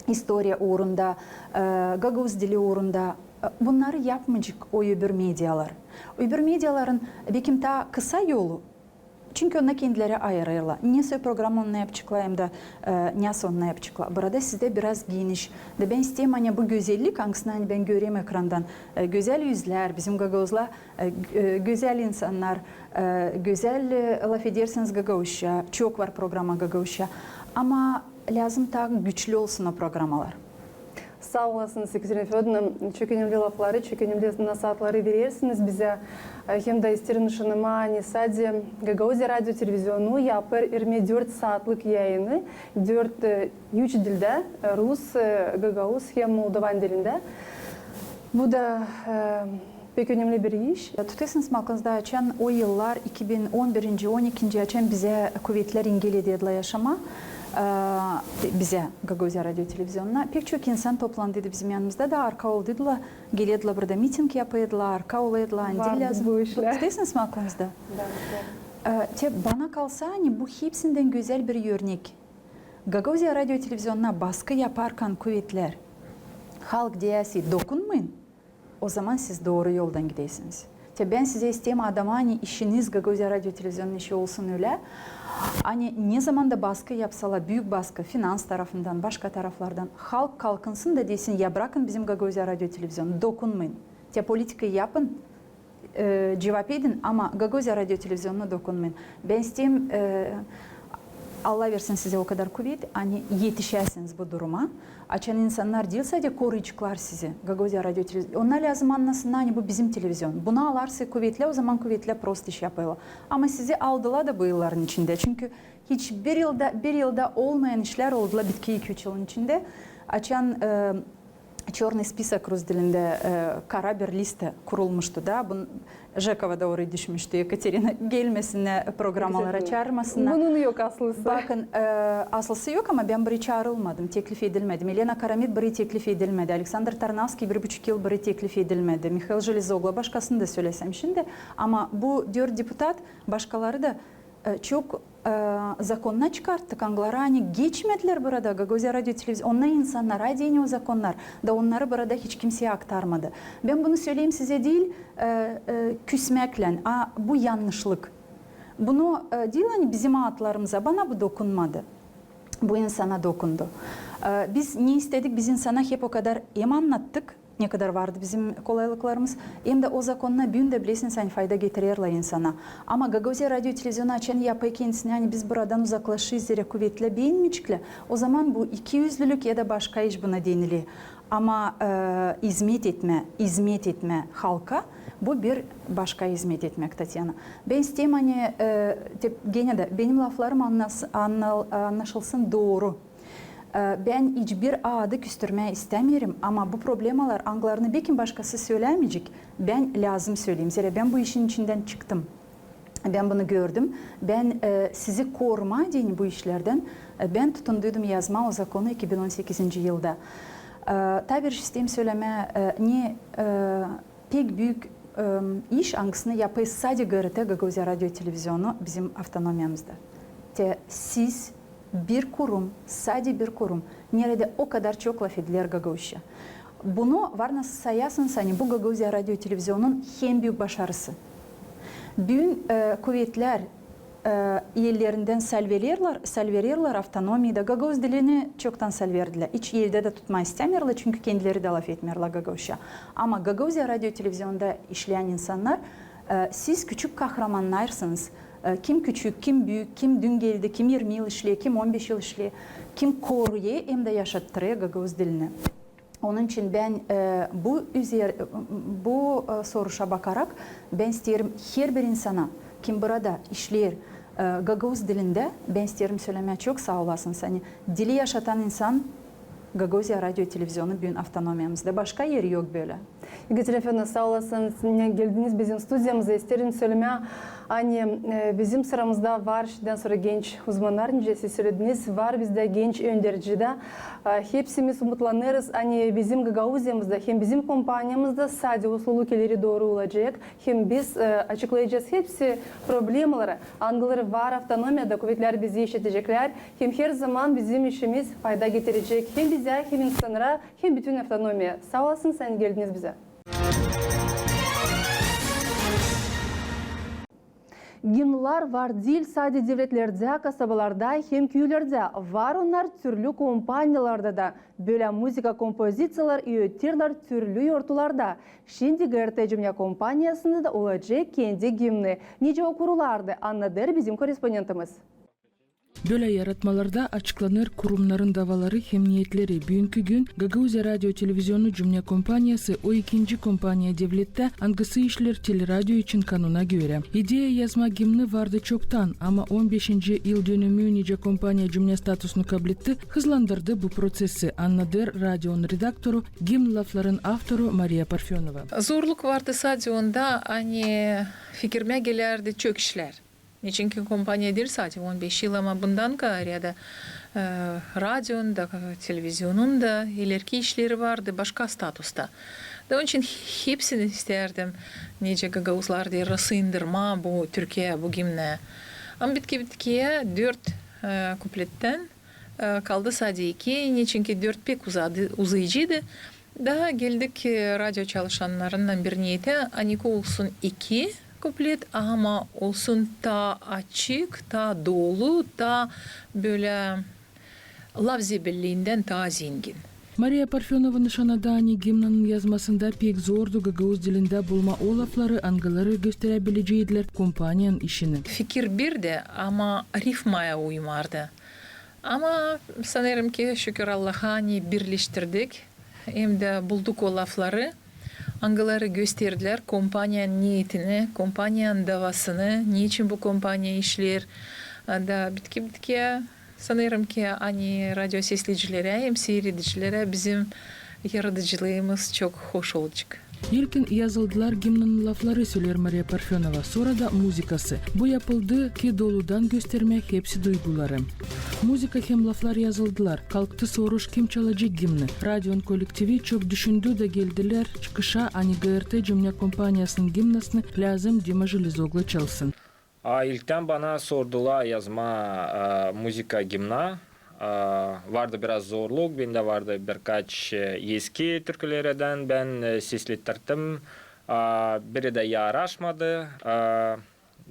istoriya uurunda, e, gagauz dili uurunda. E, bunnarı yapmayacek o öbür medialar. Öbür mediaların, bekim, taa kısa yolu, çünkü onnar kendileri ayırêrlar, ne soy programa onnar yapaceklar hem dä, e, nasıl onnar yapaceklar. Burada sizdä biraz geniş. Da bän isteerim, ani bu gözellik, angısını ani bän görerim ekrandan, e, gözäl üzlär, bizim gagauzlar, e, g-, e, gözäl insannar, e, gözäl, e, lafedersiniz gagauzça, çok var programa gagauzça. Ama lääzım taa güçlü olsun o programalar. Saa olasınız, Ekaterina Födorovna, çok önemli lafları, çok önemli nasaatları verersiniz bizä. E, hem dä isteerim nışannamaa, ani sade Gagauziya radio televizionu yapêr irmi dört saatlık yayını, dört, e, üç dildä, e, rus, e, gagauz hem moldovan dilindä. Bu da, e, pek önemli bir iş. Tutasınız mı aklınızda, açan o yıllar, iki bin on birinci, on ikinci, açan bizä kuvetlär engel edärdilär yaşamaa, e, bizä, Gagauziya radio televizionuna. Pek çok insan toplandıydı bizim yanımızda da, arka olduydılar, geleydiler burada miting yapaydılar, arka olaydılar, ani diil lääzım. Vardı bu işlär. Tutuyorsunuz mu aklınızda? Da, da. E, te bana kalsa, ani bu hepsindän gözäl bir örnek. Gagauziya radio televizionuna baskı yaparkan kuvetlär, halk deyäsi dokunmayın, o zaman siz dooru yoldan gidäsiniz. Te bän sizä isteerim adama, ani işiniz Gagauziya radio televizionunun işi olsun ölä, ani ne zaman da baskı yapsalar, büük baskı, finans tarafından, başka taraflardan, halk kalkınsın da desin, ya brakın bizim Gagauziya radio televizionu, dokunmayın. Te politikayı yapın, e, cuvap edin, ama Gagauziya radio televizionuna dokunmayın. Bän isteerim, e, Allah versin sizä o kadar kuvet, ani etişäsiniz bu duruma. Açan insannar diil sade koruycuklar sizi, Gagauziya radio televizionu, onnar lääzım annasınnar, ani bu bizim televizion. Bunu alarsa kuvetlär, o zaman kuvetlär prost iş yapêrlar. Ama sizi aldılar da bu yılların içindä. Çünkü hiç bir yılda, bir yılda olmayan işlär oldular bitki iki-üç yılın içindä. Açan, e, Çornıy spisak rus dilindä, e, kara bir lista kurulmuştu da, bun Jekova da orayı düşmüştü, Ekaterina, gelmesinnär, programalara çaarmasınnar. Bunun yok aslısı. Bakın, e, aslısı yok, ama bän burayı çaarılmadım, teklif edilmedim. Elena Karamit burayı teklif edilmedi. Aleksandr Tarnavskiy bir buçuk yıl burayı teklif edilmedi. Mihail Jelezoglo, başkasını da söläsem şindi. Ama bu dört deputat, başkaları da e, çok, e, zakonnar çıkarttık, angıları ani geçmedilär burada, Gagauziya radio televizionu. Onnar insannar, ani o zakonnar, da onnarı burada hiç kimseyä aktarmadı. Bän bunu söleyim sizä diil, e, e, küsmäklän, a bu yannışlık. Bunu, e, diil ani bizim aatlarımıza, bana bu dokunmadı. Bu insana dokundu. E, biz ne istedik, biz insana hep o kadar hem annattık, ne kadar vardı bizim kolaylıklarımız, hem dä o zakonnar büün dä, bilersiniz, ani fayda getirerlär insana. Ama Gagauziya radio televizionu açan yapêr kendisinä, ani biz buradan uzaklaşırız, zerä kuvetlär beenmeyeceklär, o zaman bu ikiüzlülük ya da başka iş buna deniler. Ama, e, izmet etmä, izmet etmä halka, bu bir başka izmet etmäk, Tatyana. Bän isteerim, ani, e, te-, genä dä benim laflarım annas-, annal-, annaşılsın dooru. E, bän hiçbir aadı küstürmää istämeerim, ama bu problemalar, angılarını bekim başkası sölämeyecek, bän lääzım söleyim. Zerä bän bu işin içindän çıktım. Bän bunu gördüm. Bän, e, sizi korumaa deyni bu işlerdän, e, bän tutunduydum yazmaa o zakonu iki bin on sekizinci yılda. E, taa bir iş isteerim sölemää, e, ne, e, pek büük, e, iş, angısını yapêr sade GRT, Gagauziya radio televizionu bizim avtonomiyamızda. Te siz bir kurum, sade bir kurum, neredä o kadar çok lafediler gagauzça. Bunu var nasıl sayasınız, ani bu Gagauziya radio televizionunun hem büük başarısı. Büün, e, kuvetlär, e, ellerindän salvererlär, salvererlär avtonomiyayı da, gagauz dilini çoktan salverdilär. Hiç eldä dä tutmaa istämeerlär, çünkü kendileri dä lafetmeerlär gagauzça. Ama Gagauziya radio televizionunda işleyän insannar, e, siz küçük kahramannarsınız. E, kim küçük, kim büük, kim dün geldi, kim irmi yıl işleer, kim on beş yıl işleer, kim koruêr hem dä yaşattırêr gagauz dilini. Onun için bän, e, bu üzer-, bu, e, soruşa bakarak, bän isteerim herbir insana, kim burada işleer, e, gagauz dilindä, bän isteerim sölemää çok saa olasınız. Ani dili yaşatan insan, Gagauziya radio televizionu büün avtonomiyamızda. Başka eri yok bölä. Ekaterina Fedorovna, saa olasınız, geldiniz bizim studiyamıza. İsteerim sölemää, ani, e, bizim sıramızda var şindän sora genç uzmannar, nicä siz sölediniz, var bizdä genç önderci dä. E, hepsimiz umutlanêrız, ani bizim Gagauziyamızda hem bizim kompaniyamızda sade uslu ülkeleri dooru olacek, hem biz, e, açıklayacez hepsi problemaları, angıları var avtonomiyada, kuvetlär bizi işideceklär, hem herzaman bizim işimiz fayda getirecek hem bizä, hem insannara, hem bütün avtonomiyaya. Saa olasınız, ani geldiniz bizä. Gimnlar var diil sade devletlerdä, kasabalarda hem küülerdä. Var onnar türlü kompaniyalarda da. Bölä muzıka kompoziţiyalar üreterlär türlü yortularda. Şindi GRT cümnä kompaniyasında da olacek kendi gimni. Nicä o kurulardı, annadêr bizim korrespondentimiz. Bölä yaratmalarda açıklanêr kurumnarın davaları hem niyetleri. Büünkü gün Gagauziya radio televizionu cümnä kompaniyası o ikinci kompaniya devlettä, angısı işleer teleradio için kanuna görä. İdeya yazmaa gimni vardı çoktan, ama on beşinci yıldönümü nicä kompaniya cümnä statusunu kabletti, hızlandırdı bu proţessi, annadêr radionun redaktoru, gimn lafların avtoru Mariya Parfönova. Zorluk vardı sade onda, ani fikirmä gelärdi çok işlär. Neçinki kompaniya diil sade on beş yıl, ama bundan kaarä da, e, radionun da, televizionun da ilerki işleri vardı başka statusta. Da onun için hepsini istärdim, nicä gagauzlar deer, sıyındırmaa bu türküyä, bu gimnä. Ama bitki-bitkiyä dört, e, kuplettän, e, kaldı sade iki, neçinki dört pek uzadı, uzayıcıydı. Da geldik, e, radio çalışannarınnan bir niyetä, ani olsun iki kuplet, ama olsun taa açık, taa dolu, taa bölä laf zebelliindän taa zengin. Mariya Parfönova nışannadı, ani gimnanın yazmasında pek zordu gagauz dilindä bulmaa o lafları, angıları gösterebileceydiler kompaniyanın işini. Fikir bir dä, ama rifmaya uymardı. Ama sanêrım ki, şükür Allaha, ani birleştirdik hem dä bulduk o lafları, angıları gösterdilär kompaniyanın niyetini, kompaniyanın davasını, neçin bu kompaniya işleer. Da bitki-bitkiyä, sanêrım ki, ani radio sesleyicilerä hem siiredicilerä bizim yaradıcılıımız çok hoş olacek. İlkin yazıldılar gimnanın lafları, söleer Mariya Parfönova, sora da muzıkası. Bu yapıldı, ki doludan göstermää hepsi duyguları. Muzıka hem laflar yazıldılar. Kalktı soruş, kim çalacek gimnı. Radionun kolektivi çok düşündü da geldilär çıkışa, ani GRT cümnä kompaniyasının gimnasını lääzım Dima Jelezoglu çalsın. A, ilktän bana sordular yazmaa, a, muzıka gimna. A, vardı biraz zorluk, bendä vardı birkaç, e, eski türkülerä dä bän, e, seslettirdim. A, biri dä yaraşmadı. A,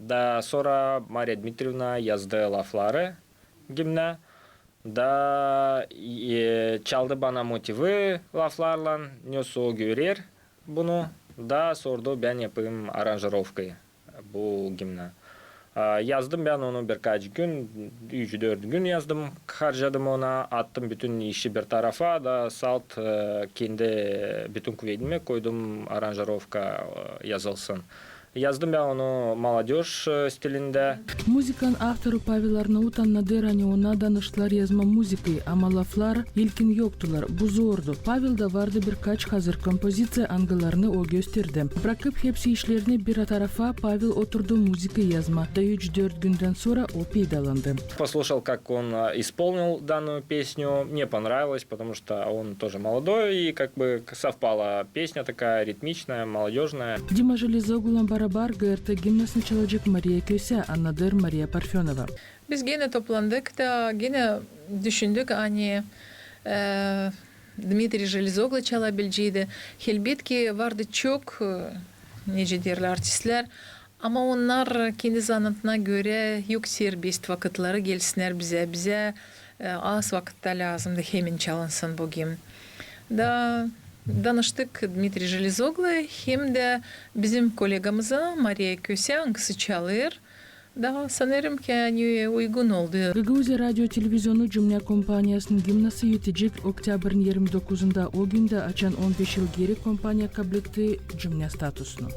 da sora Mariya Dmitrievna yazdı lafları gimnä. Da, e, çaldı bana motivi laflarlan, nesoy o görer bunu. Da sordu, bän yapayım aranjirovkayı bu gimnä. A, yazdım bän onu birkaç gün, üç-dört gün yazdım, harcadım ona, attım bütün işi bir tarafa, da salt, e, kendi bütün kuvedimi koydum, aranjirovka, e, yazılsın. Yazdım bän onu молодёжь, e, stilindä. Muzıkanın avtoru Pavel Arnaut annadêr, ani ona danıştılar yazmaa muzıkayı, ama laflar ilkin yoktular. Bu zordu. Pavelda vardı birkaç hazır kompoziţiya, angılarını o gösterdi. Brakıp hepsi işlerini bir tarafa, Pavel oturdu muzıkayı yazmaa. Da üç-dört gündän sora o peydalandı. Послушал, как он, а, исполнил данную песню. Мне понравилось, потому что он тоже молодой, и как бы совпала песня такая ритмичная, молодёжная. Dima Jelezoglulan barabar GRT gimnasını çalacek Mariya Kösä, annadêr Mariya Parfönova. Biz genä toplandık da genä düşündük, ani, e, Dmitriy Jelezoglu çalabileceydi. Elbetki, vardı çok, e, nicä deerlär, artistlär, ama onnar kendi zanaatına görä yok serbest vakıtları gelsinnär bizä. Bizä, e, az vakıtta lääzımdı, hemin çalınsın bu gimn. Da danıştık Dmitriy Jelezoglu hem dä bizim kolegamıza Mariya Kösä, angısı çalêr. Da sanêrım ki, ani uygun oldu. Gagauziya radio-televizionu cümnä kompaniyasının gimnası ütecek oktyabrın irmi dokuzunda, o gündä, açan on beş yıl geeri kompaniya kabletti cümnä statusunu.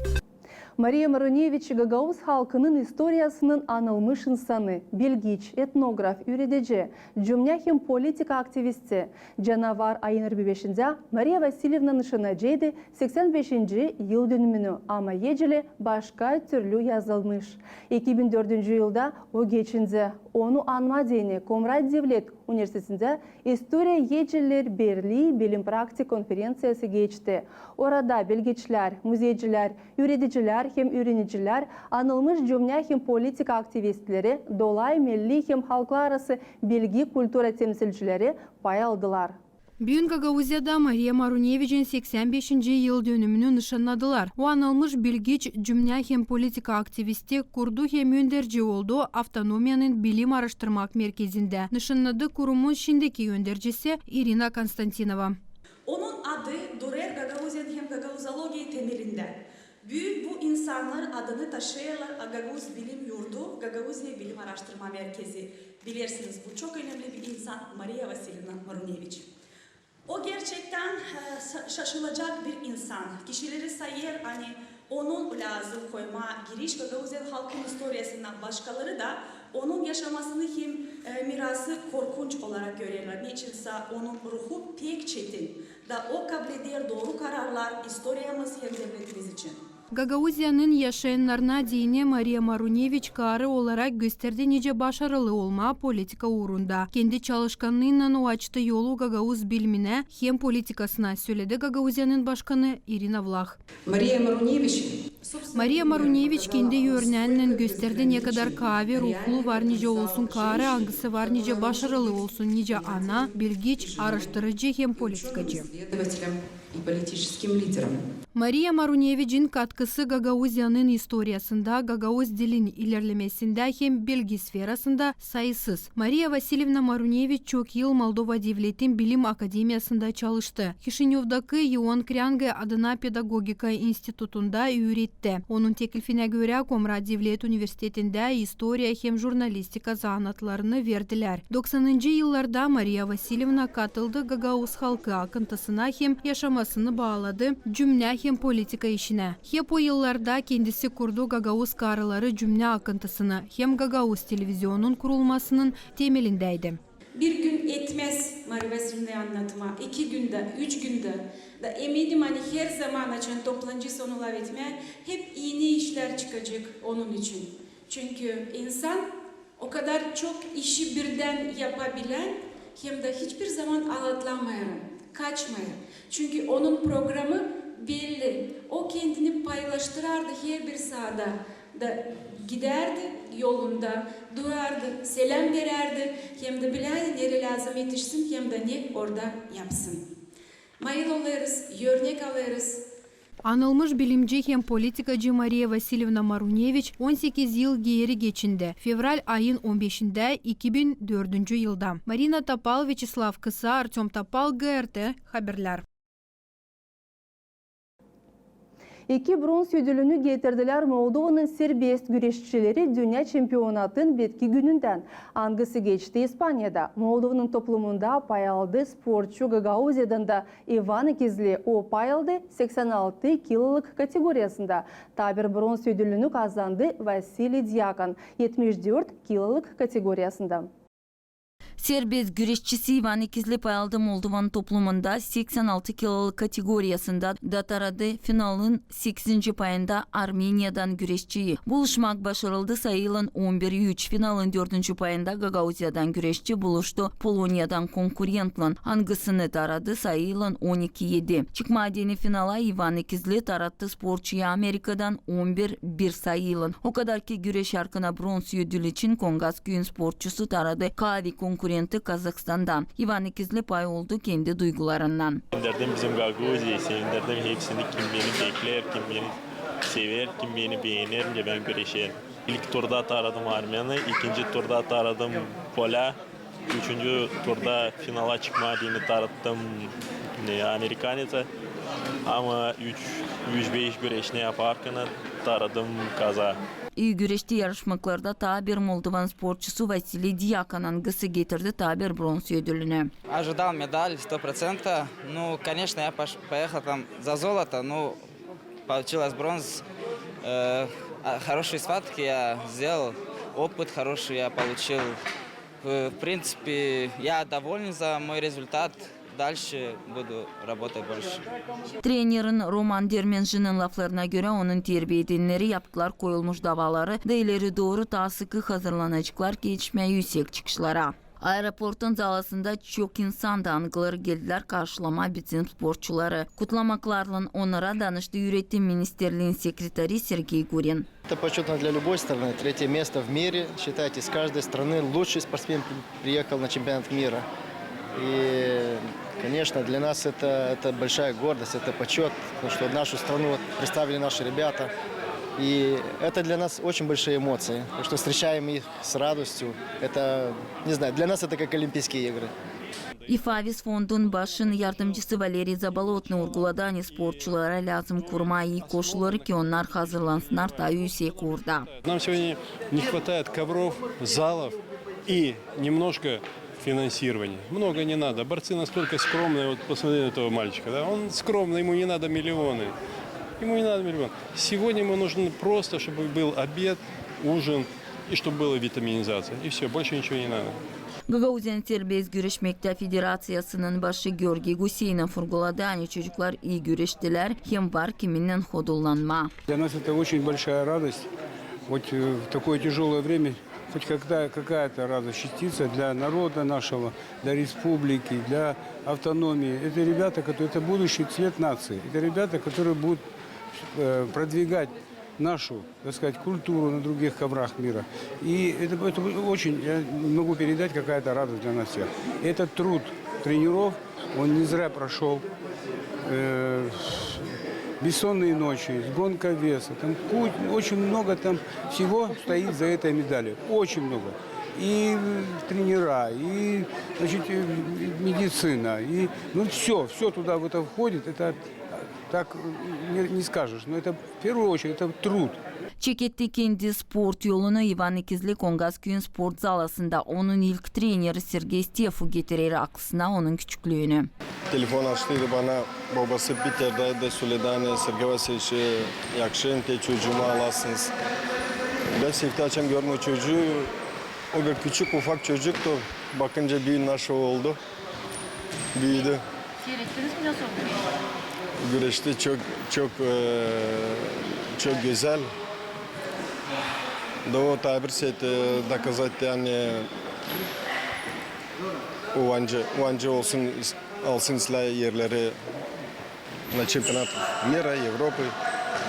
Mariya Maruneviç gagauz halkının istoriyasının anılmış insanı, bilgiç, etnograf, üüredici, cümnä hem politika aktivisti. Canavar ayın irmi beşindä Mariya Vasilyevna nışannayaceydı seksän beşinci yıldönümünü, ama eceli başka türlü yazılmış. İki bin dördüncü yılda o geçindi. Onu anmaa deyni Komrat devlet universitetindä İstoriya eceliler birlii bilim-praktik konferenţiyası geçti. Orada bilgiçlär, muzeycilär, üüredicilär hem üürenicilär, anılmış cümnä hem politika aktivistleri, dolay millii hem halklararası bilgi kultura temsilcileri pay aldılar. Büün Gagauziyada Mariya Marunevicin seksän beşinci yıldönümünü nışannadılar. O anılmış bilgiç, cümnä hem politika aktivisti, kurdu hem önderci oldu avtonomiyanın bilim aaraştırmak merkezindä, nışannadı kurumun şindiki öndercisi İrina Konstantinova. Onun adı durer Gagauziyanın hem gagauzologiyayı temelindä. Büün bu insannar adını taşıyêrlar Gagauz bilim yurdu, Gagauziya bilim aaraştırma merkezi. Bilersiniz, bu çok önemli bir insan, Mariya Vasilyevna Maruneviç. O gerçektän, e, sa-, şaşılacak bir insan. Kişileri sayêr, ani onun lääzım koymaa giriş Gagauziyanın halkın istoriyasına, başkaları da onun yaşamasını hem, e, mirası korkunç olarak görerlär. Neçinsä onun ruhu pek çetin. Da o kableder dooru kararlar istoriyamız hem devletimiz için. Gagauziyanın yaşayannarına deyni Mariya Maruneviç kaarı olarak gösterdi, nicä başarılı olmaa politika uurunda. Kendi çalışkannıınnan o açtı yolu gagauz biliminä hem politikasına, söledi Gagauziyanın başkanı İrina Vlah. Mariya Maruneviç. Mariya Maruneviç kendi örnäännän gösterdi, ne kadar kaavi ruhlu var nicä olsun kaarı, angısı var nicä başarılı olsun, nicä ana, bilgiç, aaraştırıcı hem politikacı. Mariya Maruneviçin katkısı Gagauziyanın istoriyasında, gagauz dilin ilerlemesindä hem bilgi sferasında sayısız. Mariya Vasilyevna Maruneviç çok yıl Moldova Devletin Bilim Akademiyasında çalıştı. Kişinövdaki İon Kreangı adına pedagogika institutunda üüretti. Onun teklifinä görä, Komrat Devlet Universitetindä istoriya hem jurnalistika zaanatlarını verdilär. Doksanıncı yıllarda Mariya Vasilyevna katıldı gagauz halkı akıntısına hem yaşamasını baaladı cümnä hem politika işinä. Hep o yıllarda kendisi kurdu gagauz kaarıları cümnä akıntısını hem gagauz televizionun kurulmasının temelindäydi. Bir gün etmäz Mariya Vasilyevnayı annatmaa, iki gündä, üç gündä. Da eminim, ani herzaman, açan toplanacez onu lafetmää, hep eni işlär çıkacek onun için. Çünkü insan o kadar çok işi birdän yapabilän, hem dä hiçbir zaman alatlamêêr, kaçmêêr. Çünkü onun programı belli. O kendini paylaştırardı herbir saada. Da gidärdi yolunda, durardı, seläm verärdi, hem dä bilärdi, nereyi lääzım etişsin, hem dä ne orada yapsın. Mayıl olêrız, örnek alêrız. Anılmış bilimci hem politikacı Mariya Vasilyevna Maruneviç on sekiz yıl geeri geçindi, fevral ayın on beşindä iki bin dördüncü yılda. Marina Topal, Vyaçeslav Kısa, Artöm Topal, GRT Haberlär. İki bronz ödülünü getirdilär Moldovanın serbest güreşçileri dünnä çempionatın bitki günündän, angısı geçti İspaniyada. Moldovanın toplumunda pay aldı sportçu Gagauziyadan da İvan İkizli. O pay aldı seksän altı kilolık kategoriyasında. Taa bir bronz ödülünü kazandı Vasiliy Dyakan etmiş dört kilolık kategoriyasında. Serbest güreşçisi İvan İkizli pay aldı Moldovanın toplumunda seksän altı kilolık kategoriyasında da taaradı finalın sekizinci payında Armeniyadan güreşçiyi. Buluşmak başarıldı sayıylan on bir üç. Finalın dördüncü payında Gagauziyadan güreşçi buluştu Poloniyadan konkurentlan, angısını taaradı sayıylan on iki edi. Çıkmaa deyni finala İvan İkizli taarattı sportçuyu Amerikadan on bir bir sayıylan. O kadar ki güreş arkadan bronz ödül için Kongas küüyün sportçusu taaradı kaavi konkurenti Kazahstandan. İvan İkizli pay oldu kendi duygularından. Sevindirdim bizim Gagauziyayı, sevindirdim hepsini, kim beni bekleer, kim beni sever, kim beni beener, nicä bän güreşerim. İlk turda taaradım Armeni, ikinci turda taaradım Polä, üçüncü turda finala çıkmaa deyni taarattım, e, Amerikanetsa. Ama üç, üç-beş güreşini yaparkan taaradım Kazaa. İi güreşti yarışmaklarda taa bir moldovan sportçusu Vasiliy Dyakan, angısı getirdi taa bir bronz ödülünü. Ожидал медаль сто процентов. Ну, конечно, я пош-, поехал там за золото, ну, получилось бронз. Э, а, хорошие схватки я сделал, опыт хороший я получил. В, в принципе, я доволен за мой результат. Дальше буду работать больше. Trenerin Roman Dermenjinin laflarına görä, onun terbiyedenneri yaptılar koyulmuş davaları da ileri dooru taa sıkı hazırlanaceklar geçmää üüsek çıkışlara. Aeroportun zalasında çok insandı, angıları geldilär karşılamaa bizim sportçuları. Kutlamaklarlan onnara danıştı Üüretim ministerliin sekreteri Sergey Gurin. Это почётно для любой страны. Третье место в мире. Считайте, с каждой страны лучший спортсмен при-, приехал на чемпионат мира. И, конечно, для нас это, это большая гордость, это почёт, потому что нашу страну вот представили наши ребята. И это для нас очень большие эмоции, потому что встречаем их с радостью. Это, не знаю, для нас это как Олимпийские игры. İFAVİS fondun başın yardımcısı Valeriy Zabolotnıy urguladı, ani sportçulara lääzım kurmaa ii koşulları, ki onnar hazırlansınnar taa üüsek uurda. Нам сегодня не хватает ковров, залов и немножко финансирования. Много не надо. Борцы настолько скромные. Вот посмотри на этого мальчика, да? Он скромный, ему не надо миллионы. Ему не надо миллион. Сегодня ему нужно просто, чтобы был обед, ужин и чтобы была витаминизация. И всё, больше ничего не надо. Gagauziyanın serbest güreşmektä federaţiyasının başı Georgiy Guseynov vurguladı, ani çocuklar ii güreştilär hem var kiminnän hodullanmaa. Для нас это очень большая радость. Вот, э, в такое тяжёлое время хоть когда, какая-то радость, частица для народа нашего, для республики, для автономии. Это ребята, которые, это будущий цвет нации. Это ребята, которые будут, э, продвигать нашу, так сказать, культуру на других коврах мира. И это, это очень, я не могу передать, какая это радость для нас всех. Этот труд тренеров, он не зря прошёл. Э, бессонные ночи, гонка веса, там куча, очень много там всего стоит за этой медалью. Очень много. И, э, тренера, и, значит, э, медицина, и, ну, всё, всё туда в это входит. Это так, э, не, не скажешь, но это в первую очередь это труд. Çeketti kendi sport yolunu İvan İkizli Kongaz küüyün sport zalasında. Onun ilk treneri Sergey Stefu getirer aklısına onun küçüklüünü. Telefon açtıydı bana, bobası Piterdaydı, söledi, ani Sergey Vasilyeviç, e, yakışır te çocuumu alasınız. Bän Stefta açan görmedim o çocuu, o bir küçük, ufak çocuktu, bakınca büün naşey oldu, büüdü. Seyrettiniz mi, nasıl oldu? Güreşti çok, çok, e, çok gözäl. Da o tabir et, e, dokazat, ani o ancı, o ancı olsun, alsın islää erleri na çempionat mira, Evropı.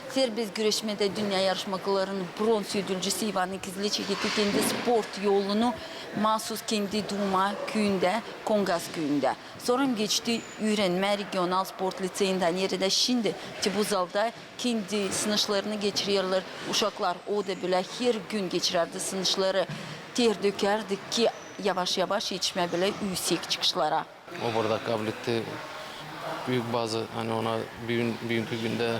Serbest güreşmedä dünnä yarışmalarının bronz ödülcüsü İvan İkizli çeketti kendi sport yolunu maasuz kendi duuma küüyündä, Kongaz küüyündä. Sora geçti üürenmää regional sport liţeyindä, neredä şindi te bu zalda kendi sınışlarını geçirerlär uşaklar. O da bölä hergün geçirärdi sınışları, ter dökärdi ki yavaş-yavaş etişmää bölä üüsek çıkışlara. O burada kabletti büük bazı, ani ona büün, büünkü gündä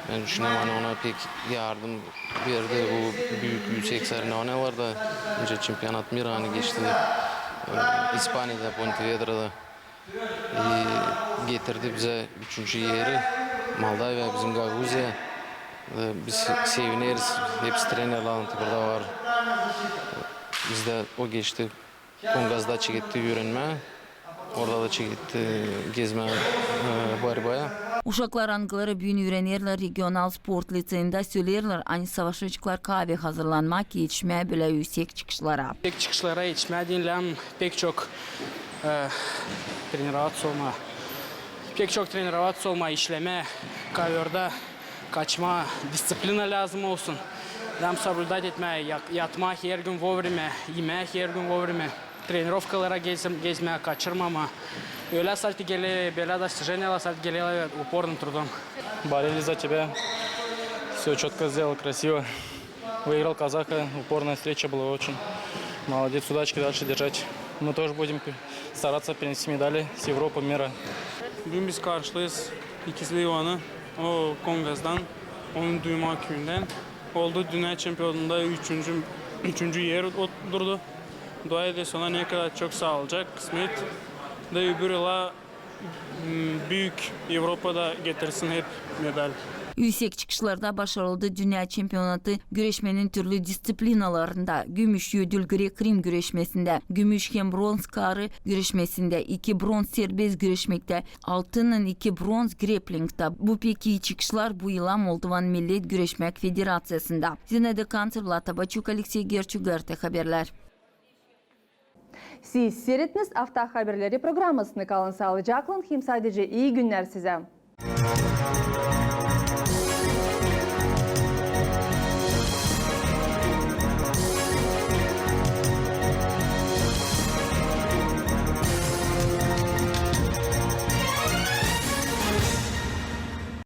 bän düşünerim, ani ona pek yardım verdi bu büük üüsek sorunuvannılarda. Nicä çempionat mira, ani geçti, e, İspaniyada, Pontevedrada. E, getirdi bizä üçüncü eri, Moldaviya, bizim Gagauziya. E, biz sevineriz, hepsi trenerlär burada var. Bizdä o geçti. Kongazda çeketti üürenmää, orada da çeketti gezmää, e, borbaya. Uşaklar, angıları büün üürenerlär regional sport liţeyindä, söleerlär, ani savaşaceklar kavi hazırlanmaa, etişmää bölä üüsek çıkışlara. Üüsek çıkışlara etişmää deyni lääzım pek çok, e, trenirovaţa olmaa. Pek çok trenirovaţa olmaa, işlemää, kovёrda kaçmaa, disţiplina lääzım olsun. Lääzım соблюдать etmää, ya-, yatmaa hergün вовремя, imää hergün вовремя, тренировкаlara gez-, gezmää, kaçırmamaa. Ölä saati geler, bölä достижениялар saati geler, упорным трудом. Болели за тебя. Всё чётко сделал, красиво. Выиграл казаха, упорная встреча была очень. Молодец, удачки дальше держать. Мы тоже будем п-, стараться принести медали с Европы, мира. Büün biz karşılêêrız İkizli İvanı. O Kongazdan, onun duuma küüyündän. Oldu dünnä çempionunda üçüncü, üçüncü er o durdu. Dua ederiz ona ne kadar çok saalıcak, kısmet. Da öbür yıla büük Evropada getirsin hep medal. Üüsek çıkışlarda başarıldı dünnä çempionatı güreşmenin türlü disţiplinalarında. Gümüş ödül grek-rim güreşmesindä, gümüş hem bronz karı güreşmesindä, iki bronz serbest güreşmektä, altınnın iki bronz grepplingtä. Bu pek ii çıkışlar bu yıla Moldovanın millet güreşmäk federaţiyasında. Zinaida Kanţer, Vlad Tabaçuk, Aleksey Gerçuk, GRT Haberlär. Siz seyrettiniz Afta haberleri programmasını. Kalın saalıcaklan hem sadecä ii günnär sizä.